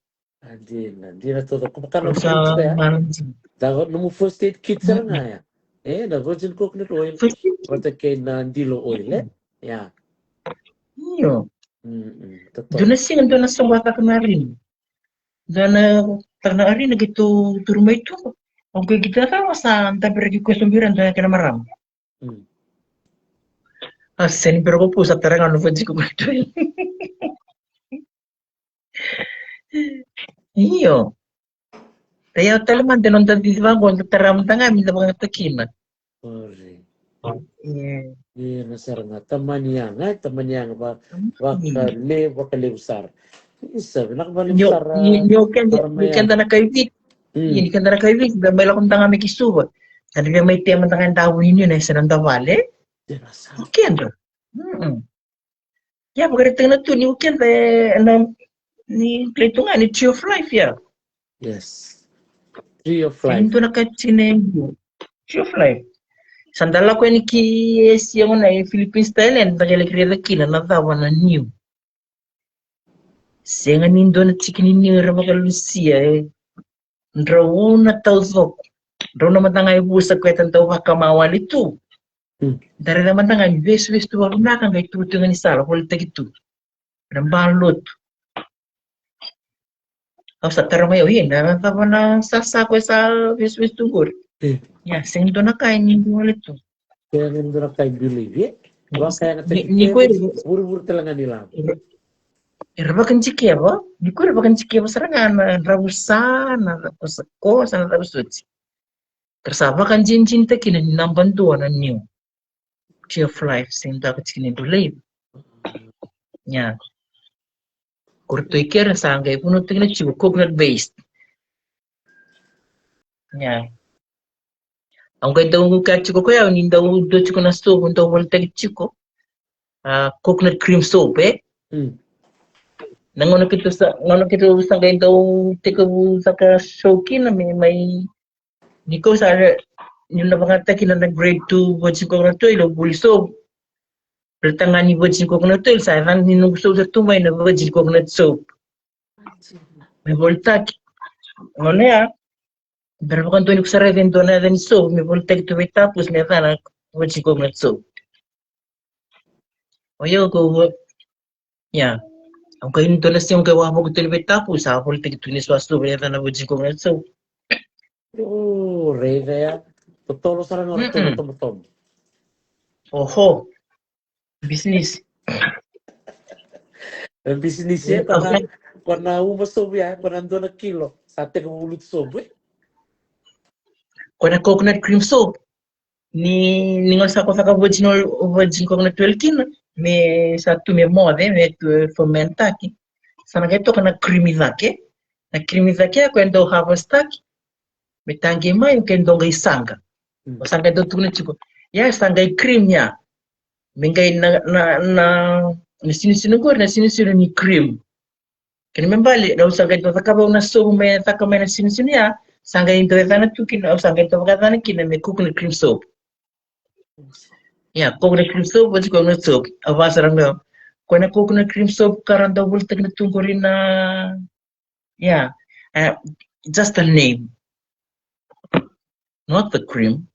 A, dina, dina taucoko. Ko vaka na sa mana dina. Da, nomu first aid kit sara ga ya. E, na virgin coconut oil. First aid kit. Vata kei na dilo oil, e? Ia. Io. Mm-mm, totoka. Dua na siga, dua na soqo a caka na arina. Dua na caka na arina keitou turu mai tu. Au qai qita cava sa dabe raki koya sobu ira dua na kena marama. Mm. A sega ni bera ko pusa tara ga na virgin coconut oil. Io. Ia, o tale mada na noda cici vaqo, da tara mada ga me da vakayagataka kina. Ori. Io. Io, na sara ga, tamani yaga, e, tamani yaga, va, vakalevu, vakalevu sara. Isa, vinaka vakalevu sara. Ni, ni o keda, ni keda na kai Viti. Mm. Ni keda na kai Viti, da mai lako mada ga mai ki Suva. Da via mai tea mada ga e davo ni, ni na yasa na noda vale. Io, na sara. O keda. Mm-mm. Ia, vakaraitaka na tu ni o keda e na, ni kila tu ga ni Tree of Life, ia. Yes. Tree of Life. Ni dua na ka tini e dua. Tree of Life. Sa da lako yani ki Asia gona, e Philippines, Thailand, da qai laki raica kina na cava na niu. Sega ni dua na tiki ni niu era vakalusia, e. Drau na taucoko. Drau na mada ga e vusa ko eta dau vakama wale tu. Mm. Da raica mada ga ni vesuvesu tu vakavinaka, qai tu tu ga ni sala, volitaki tu. Na ba lotu. Au sa tara mai au, ia na cava na sasa ko e sa vesuvesu tu qori. Ia, sega ni dua na ka e ni dua le tu. Sega ni dua na ka e biu laivi, e? Vaka e na ni ko e vurivuri tale ga ni lavo. Era vakadikeva, ni ko era vakadikeva sara ga na dravusa, na kosakosa, na dravusa oti. Ka ra sa vakadinadinataki na ni naba dua na niu. Tree of life, sega ni dua ka tiki ni dua laivi. Ia. Ko ratou i kera sa qai vunau tiko na tiko coconut based. Ia. Au qai dau ka tiko ko yau ni dau dua tiko na sovu dau volitaki tiko. A, coconut cream soap, e? Na gauna keitou sa, gauna keitou sa qai dau tekivu saka show kina me mai Ni kau sa ni na vakayagataki na grade two virgin coconut oil, au vuli soap. Baleta ga ni virgin coconut oil sa yacana ni noqu soap sa tu mai na virgin coconut soap. Me volitaki. Gauna ya, bera vakadua ni ko sa raica e dua na yaca ni soap me volitaki tu vei Tapusi me yacana virgin coconut soap. O yau ko Ia. Au qai ni dua na siga au qai wavoki tu ni vei Tapusi, sa volitaki tu ni so a soap, e yacana virgin coconut soap. O, raica ya. Totolo sara ga o ratou na tobotobo. Oho. Bisinisi. E bisinisi, e, ko na, ko na uma soap ya, ko na dua na kilo. Sa tekivu lutu soap, e? Ko na coconut cream soap. Ni, ni gauna sa ko caka virgin oil, virgin coconut oil kina, me sa tu me moce, me tu e ferment-taki. Sa na qai toka na cream i cake. Na cream i cake ya ko e dau harvest-taki. Me taqi mai, ke dau qai saqa. O sa qai dau tukuna tiko. Ia, sa qai cream ya. Me qai na, na, na, na sinisinu qori, na sinisinu ni cream. Kena me bale, au sa qai dau cakava au na soap me caka mai na sinisinu ya, sa qai dau yacana tu kina, au sa qai dau vakayacana kina me coconut cream soap. Ia, coconut cream soap, virgin coconut soap, au vakasara ga. Ko na coconut cream soap, ka ra dau volitaki na tu qori na, ia, e, just a name. Not the cream.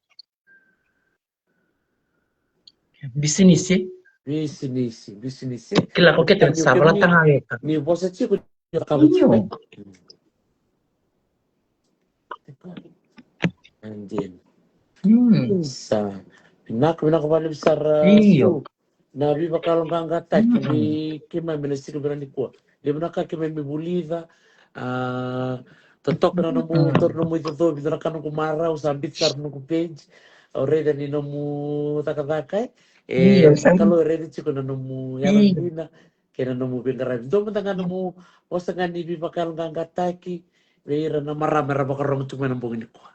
Bisinisi. Bisinisi, bisinisi. Kila ko kete sa vala tanga weka. Ni vosa tiko ni kava tiko. And then. Sa. Vinaka, vinaka vakalevu sara. Io. Na veivakayaloqaqataki vei keimami ena siga vinaka nikua. Levu na ka keimami vulica, a, totoka na nomu, taura na nomu icocovi, dua na ka noqu marau, sa biuta sara noqu page. Au raica ni nomu cakacaka, e. Io, sa. Kalou e raica tiko na nomu yalodina kei na nomu veiqaravi. Dua mada ga nomu vosa ga ni veivakayaloqaqataki vei ira na marama era vakarogo tiko mai na bogi nikua.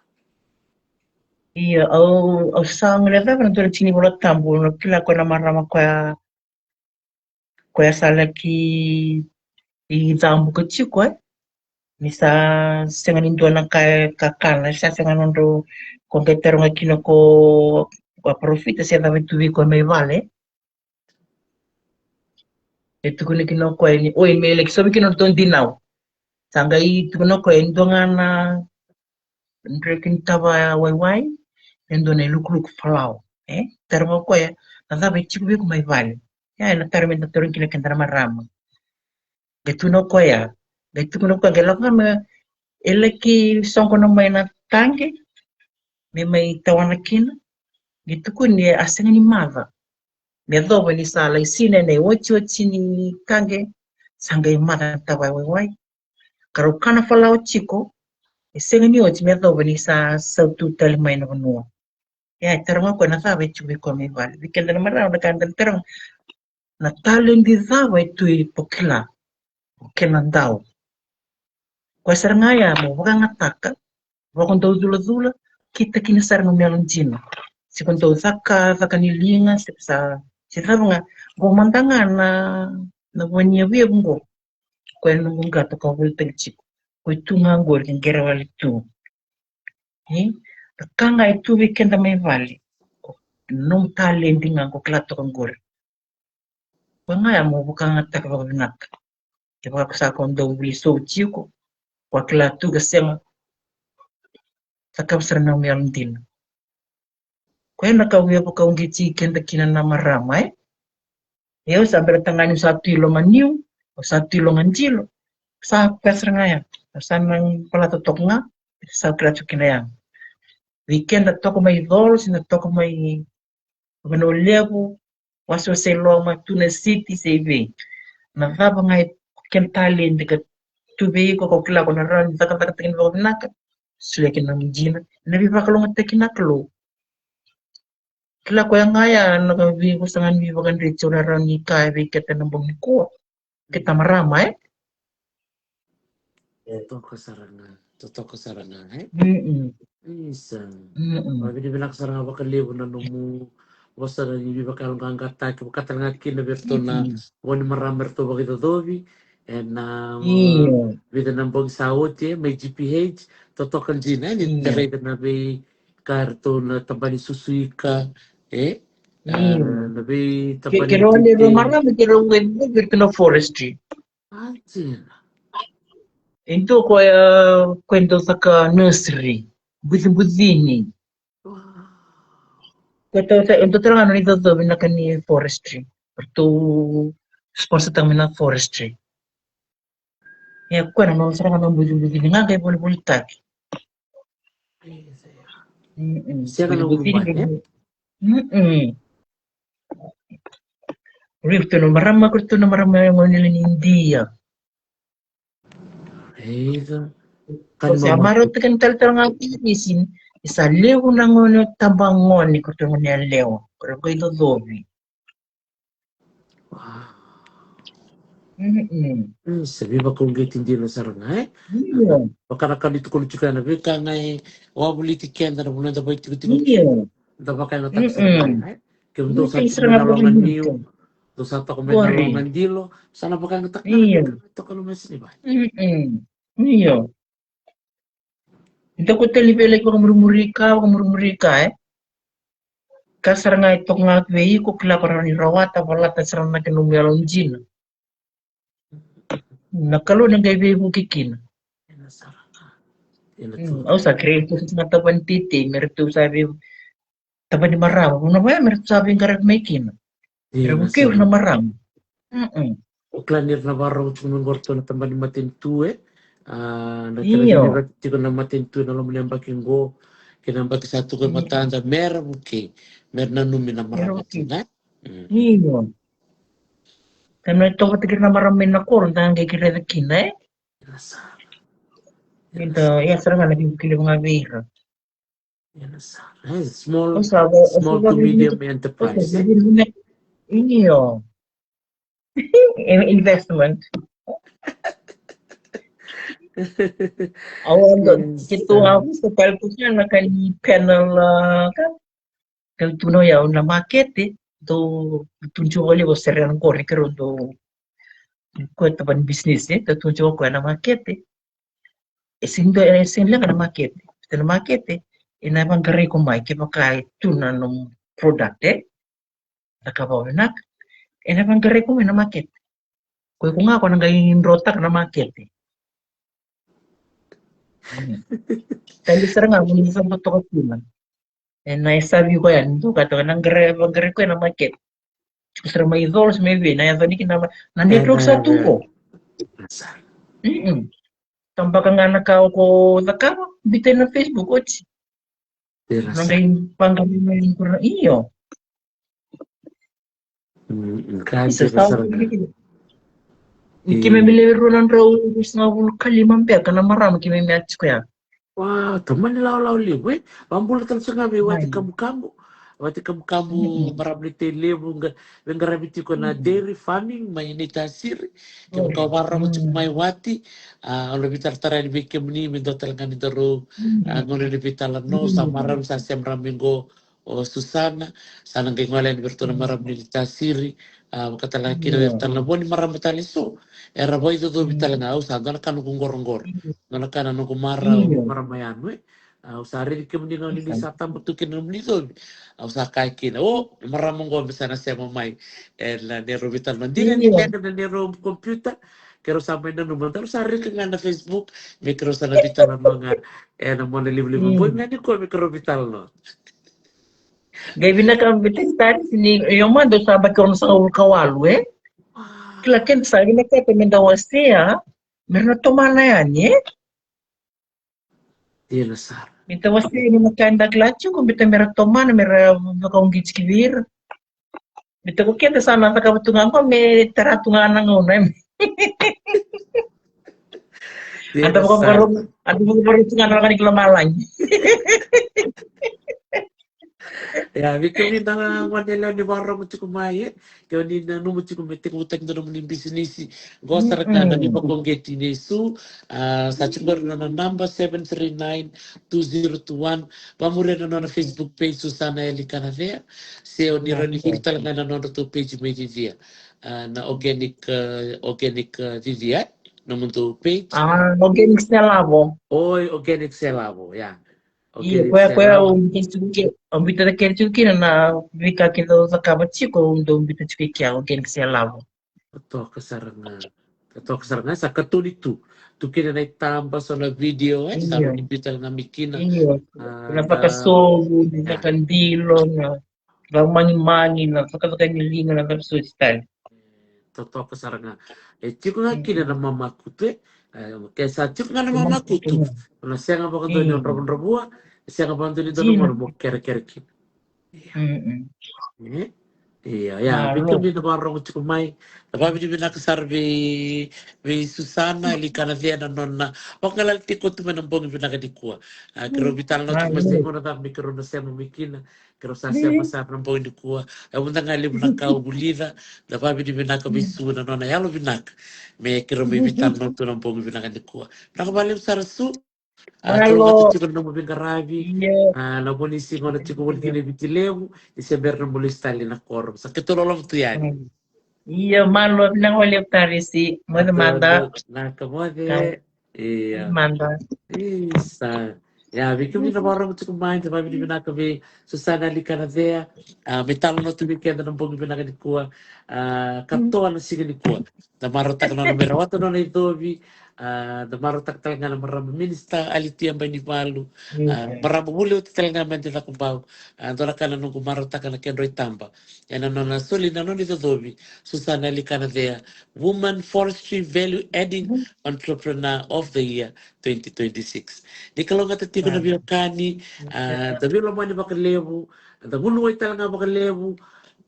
Ia, au, au sa gole cava na dua na tiki ni Vola Tabu, na kila ko na marama koya, koya sa laki i cabuka tiko, e. Ni sa sega ni dua na ka e kakana, sa sega nodrau, ko qai taroga kina ko, ko a parofita se cava e tu vei koya mai vale. E tukuna kina o koya ni, oi, me laki sovi kina o ratou dinau. Sa qai tukuna o koya e dua ga na dreki ni tavaya waiwai, e dua na ilukuluku falawa. E, taroga o koya, na cava e tiko vei iko mai vale. Ia, ena taro meda tarogi kina keda na marama. Qai tukuna o koya, qai tukuna o koya, qai lako ga me, e laki soqona mai na taqe, me mai tawana kina, qai tukuni a sega ni maca. Me yacova ni sa lai sina ena iotioti ni taqe, sa qai maca na tavaya waiwai. Ka rau kana falawa tiko, e sega ni oti me yacova ni sa sautu tale mai na vanua. Ia, e taroga o koya na cava e tiko vei koya mai vale. Vei keda na marama na ka eda na taroga. Na taledi cava e tu i po kila, o kena dau. Koya sara ga ya mo vakayagataka, vaka o dau culacula, kita kina sara na nomu yalodina. Se ko dau caka, caka ni liga, se sa, se cava ga, qo mada ga na, na vua ni yavuyavu qo. Koya na noqu qata ka volitaki tiko. Ko i tu ga qori, ke qere wale tu. E? Na ka ga e tu vei keda mai vale. Ko nomu taledi ga ko kila toka qori. Koya ga ya mo vakayagataka vakavinaka. Kevaka sa ko dau vuli soap tiko, ko a kila tu ka sega. Sa cakava sara na nomu yalodina. Koya na ka au via vakauqeti keda kina na marama, e? Ia au sa bera taga ni au sa tu i loma niu, au sa tu i loma dilo. Sa koya sara ga ya. Sa na palata toka ga, sa kila tu kina ya. Vei keda toka mai Colo, se na toka mai Vanua Levu, wasewase loma, tu na siti se vei. Na cava ga e kena taledi ka tu vei iko, ko kila ko na rawa ni cakacakataka ni vakavinaka, solia kina na dina. Na veivakalougatataki na Kalou. Kila koya ga ya na ka veivosa ga ni veivakadreti au na rawa ni kaya vei keda na bogi nikua. Keda marama, e? Totoka sara ga, totoka sara ga, e? Mm-mm. Isa. Mm-mm. Vavinavinaka sara ga vakalevu na nomu vosa ni veivakayaloqaqataki, vaka tale ga kina vei iratou na vo ni marama eratou vakaicocovi ena vica na bogi sa oti, e, mai G P H, totoka dina, e, ni da raica na vei ka ratou na tabana ni susuika, e? Io. Na vei tabana ni marama, keirau qai vei iratou na forestry. E dua koya, koya dau saka nursery, bucibucini. Koya dau saka, e dua tale ga na icocovi na ka ni forestry. Ratou sponsor taka mai na forestry. Ia, koya na nona sara ga na bucibuci ni ga qai volivolitaki. Mm-mm. Sega na ulumani, e? Mm-mm. Ori iratou na marama, ko iratou na marama e gone ni Idia. Io. Ko se a marautaka ni talatala ga ki Viti, e sa levu na gone tabagone, ko iratou gone yalewa, ko iratou qai cocovi. Wow. Mm-mm. Mm, sa veivakauqeti dina sara ga, e? Io. Vaka na ka ni tukuna tiko ya, na veika ga e wavoliti keda na vanua eda vaitikotiko. Io. Da vakayagataka sara ga, e? Kemudou sa toka mai na loga niu, dou sa toka mai na loga dilo, sa na vakayagataka na veika toka na mesa ni vale. Mm-mm. Io. Eda ko tali vei laki vakamurimuri ka, vakamurimuri ka, e? Ka sara ga e toka ga vei iko, kila ko rawa ni rawata, valata sara na kena nomu yalo dina. Na Kalou na qai veivuke kina. Au sa kerei tu na tabana ni teitei, me ratou sa vei tabana ni marama, vanua vaya me ratou sa veiqaravi mai kina. Io, me ra vukei ira na marama. Mm-mm. O kila ni ra na vakarorogo tiko mai qo ratou na tabana ni matanitu, e? A, na tiko na matanitu ena loma ni yabaki qo kei na yabaki sa tu e matada, me ra vukei, me ra nanumi na marama kina. Io. Ka na tovata kina na marama mai na koro, da qai kerei kina, e? Ia sara ga na veivuke levu ga vei ira. Small, small to medium enterprise. Io. Investment. Au ando, keitou a vosa tale tu kina na ka ni panel, a, ka. Keitou na, o yau na makete, dou tu jiko vale, o Serena qori, keirau dou koya tabana ni business, e, dou tu jiko koya na makete. E sega ni dua, e sega ni leqa na makete. Ena makete, ena vaqarai iko mai kevaka e tu na nomu product, e? Na ka vakavinaka. Ena vaqarai iko mai na makete. Ko iko ga ko na qai drotaka na makete. Tale sara ga mo ni sa toka kina. Ena yasavi koya ni dou ka toka na qara, vaqarai koya na makete. Tiko sara mai Colo se mai vei, na yaco ni kina na network sa tu qo. Mm-mm. Tabaka ga na ka o ko cakava, biuta ena Facebook oti. Na qai vaqarai mai ni kura, io. Mm, mm, ka dina sara ga. Ni keimami lewe rua na drau ruasagavulu ka lima beka na marama keimami a tiko ya. Wow, tamani lawalawa levu, e? Vakabula tale tiko ga vei Wati Kamukamu. Wati Kamukamu, marama ni Tailevu, qai veiqaravi tiko na dairy farming mai Naitasiri. Kevaka o vakarorogo tiko mai Wati, a, au na veitaratara yani vei kemuni me dua tale ga ni daru, a, gauna ni veitalanoa, sa marama sa sema marama qo, o Susana, sa na qai gole yani vei iratou na marama ni Naitasiri, a, vaka tale ga kina vei iratou na vo ni marama tale eso. Era vakaicocovi tale ga, au sa dua na ka noqu qoroqoro. Dua na ka na noqu marau, marama yanu, e. Au sa raici kemuni gauna ni sa taba tu kina nomuni icovi. Au sa kaya kina, o, marama qo me sa na sema mai. Ena neirau veitalanoa. Dina ni leqa na neirau computer, keirau sa mai nanuma, daru sa raica ga na Facebook, me keirau sa na veitalanoa ga. Ena mona livaliva bogi ga nikua me keirau veitalanoa. Qai vinaka me teni tari, ni io mada au sa yabaki onosagavulu ka walu, e? Kila keda sa vinakata me da wasea, me ra na tomana yani, e? Dina sara. Bita wasei ni na ka e dau kila tiko, bita mera tomana, mera vakauqeti ki vei ira. Bita ko keda sa na cakava tu ga qo, me tara tu ga na gauna, e. Dina sara. Anda vakavakarau, anda vakavakarau tu ga na lako ni ki lomalagi. Ia, vei kemuni na gone yalewa ni vakarorogo tiko mai, e, ke o ni nanuma tiko me tekivutaki dua nomuni bisinisi, qo sara ga na veivakauqeti nei Su. A, sa tiko qori na nona naba, seven three nine, two zero two one. Vamuria na nona Facebook page, Susana Yalikanacea. Se o ni rawa ni curu tale ga na nodratou page mai Vivia. A, na organic, a, organic, a, Vivia, e? Nomudou page. A, Organic Selavo. Oi, Organic Selavo, ia. Io, koya, koya au biuta tiko kina, au biuta kina tiko kina na veika kina au cakava tiko, au dau biuta tiko i kea, Organic Selavo. Totoka sara ga. Totoka sara ga, sa katoni tu. Tu kina na itaba, so na video, e, sa, io, ni biuta tale ga mai kina. Io. A, na vakasovu, na, e, vakadilo, na vakamagimagi, na cakacaka ni liga, na cava soti tale. Totoka sara ga. E tiko ga kina na mamakutu, e. E, ke sa tiko ga na mamakutu, na sega vakadua ni dravudravua, sega vakadua ni dua na gauna mo kerekere kina. Ia. Mm-mm. E? Ia, ia, vei kemuni na vakarorogo tiko mai, na vakavinavinaka sara vei, vei Susana Yalikanacea na nona vakagalala tiko tu mai na bogi vinaka nikua. A, keirau veitalanoa tiko mai se gauna cava me keirau na sema mai kina, keirau sa sema sara na bogi nikua. E vuqa ga levu na ka au vulica, na vakavinavinaka vei Su na nona yalo vinaka. Me keirau mai veitalanoa tu na bogi vinaka nikua. Vinaka vakalevu sara Su. A, keirau vata tiko na nomu veiqaravi. Io. A, na vo ni siga o na tiko voli kina i Viti Levu, ni se bera na bulusi tale na koro. Sa keitou loloma tu yani. Mm. Io, malo, vinaka vakalevu Tarisi. Moce mada. Vinaka moce. Ia. Mada. Isa. Ia, vei kemuni na vakarorogo tiko mai, da vakavinavinaka vei Susana Yalikanacea. A, me talanoa tu vei keda na bogi vinaka nikua. A, katoa na siga nikua. Da marautaka na nona me rawata na nona icovi. A, da marautaka tale ga na marama minisita Alitia Bainivalu. A, marama vuli oti tale ga mai Cakobau. A, dua na ka na noqu marautaka na kedrau itaba. Ena nona soli na nona icocovi, Susana Yalikanacea, Woman Forestry Value Adding Entrepreneur of the Year twenty twenty-six. Ni kalougata tiko na veiwekani, a, da veilomani vakalevu, da vuniwai tale ga vakalevu,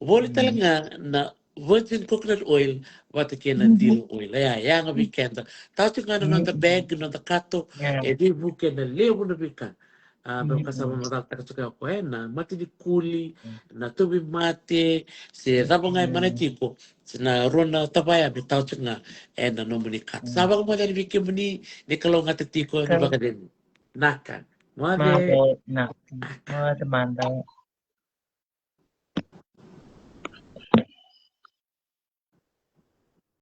voli tale ga na virgin coconut oil vata kei na dilo oil. Ia, yaga vei keda. Tau tiko ga na noda bag, noda kato, e veivuke na levu na veika. A, me vaka sa vakamacalataka tiko o koya, e, na mate ni kuli, na tauvimate, se cava ga e mana tiko, se na rua na tavaya me tau tiko ga ena nomuni kato. Sa vakamoce yani vei kemuni, ni kalougata tiko, ni vakacegu. Naka. Moce. Moce, naka. Moce mada.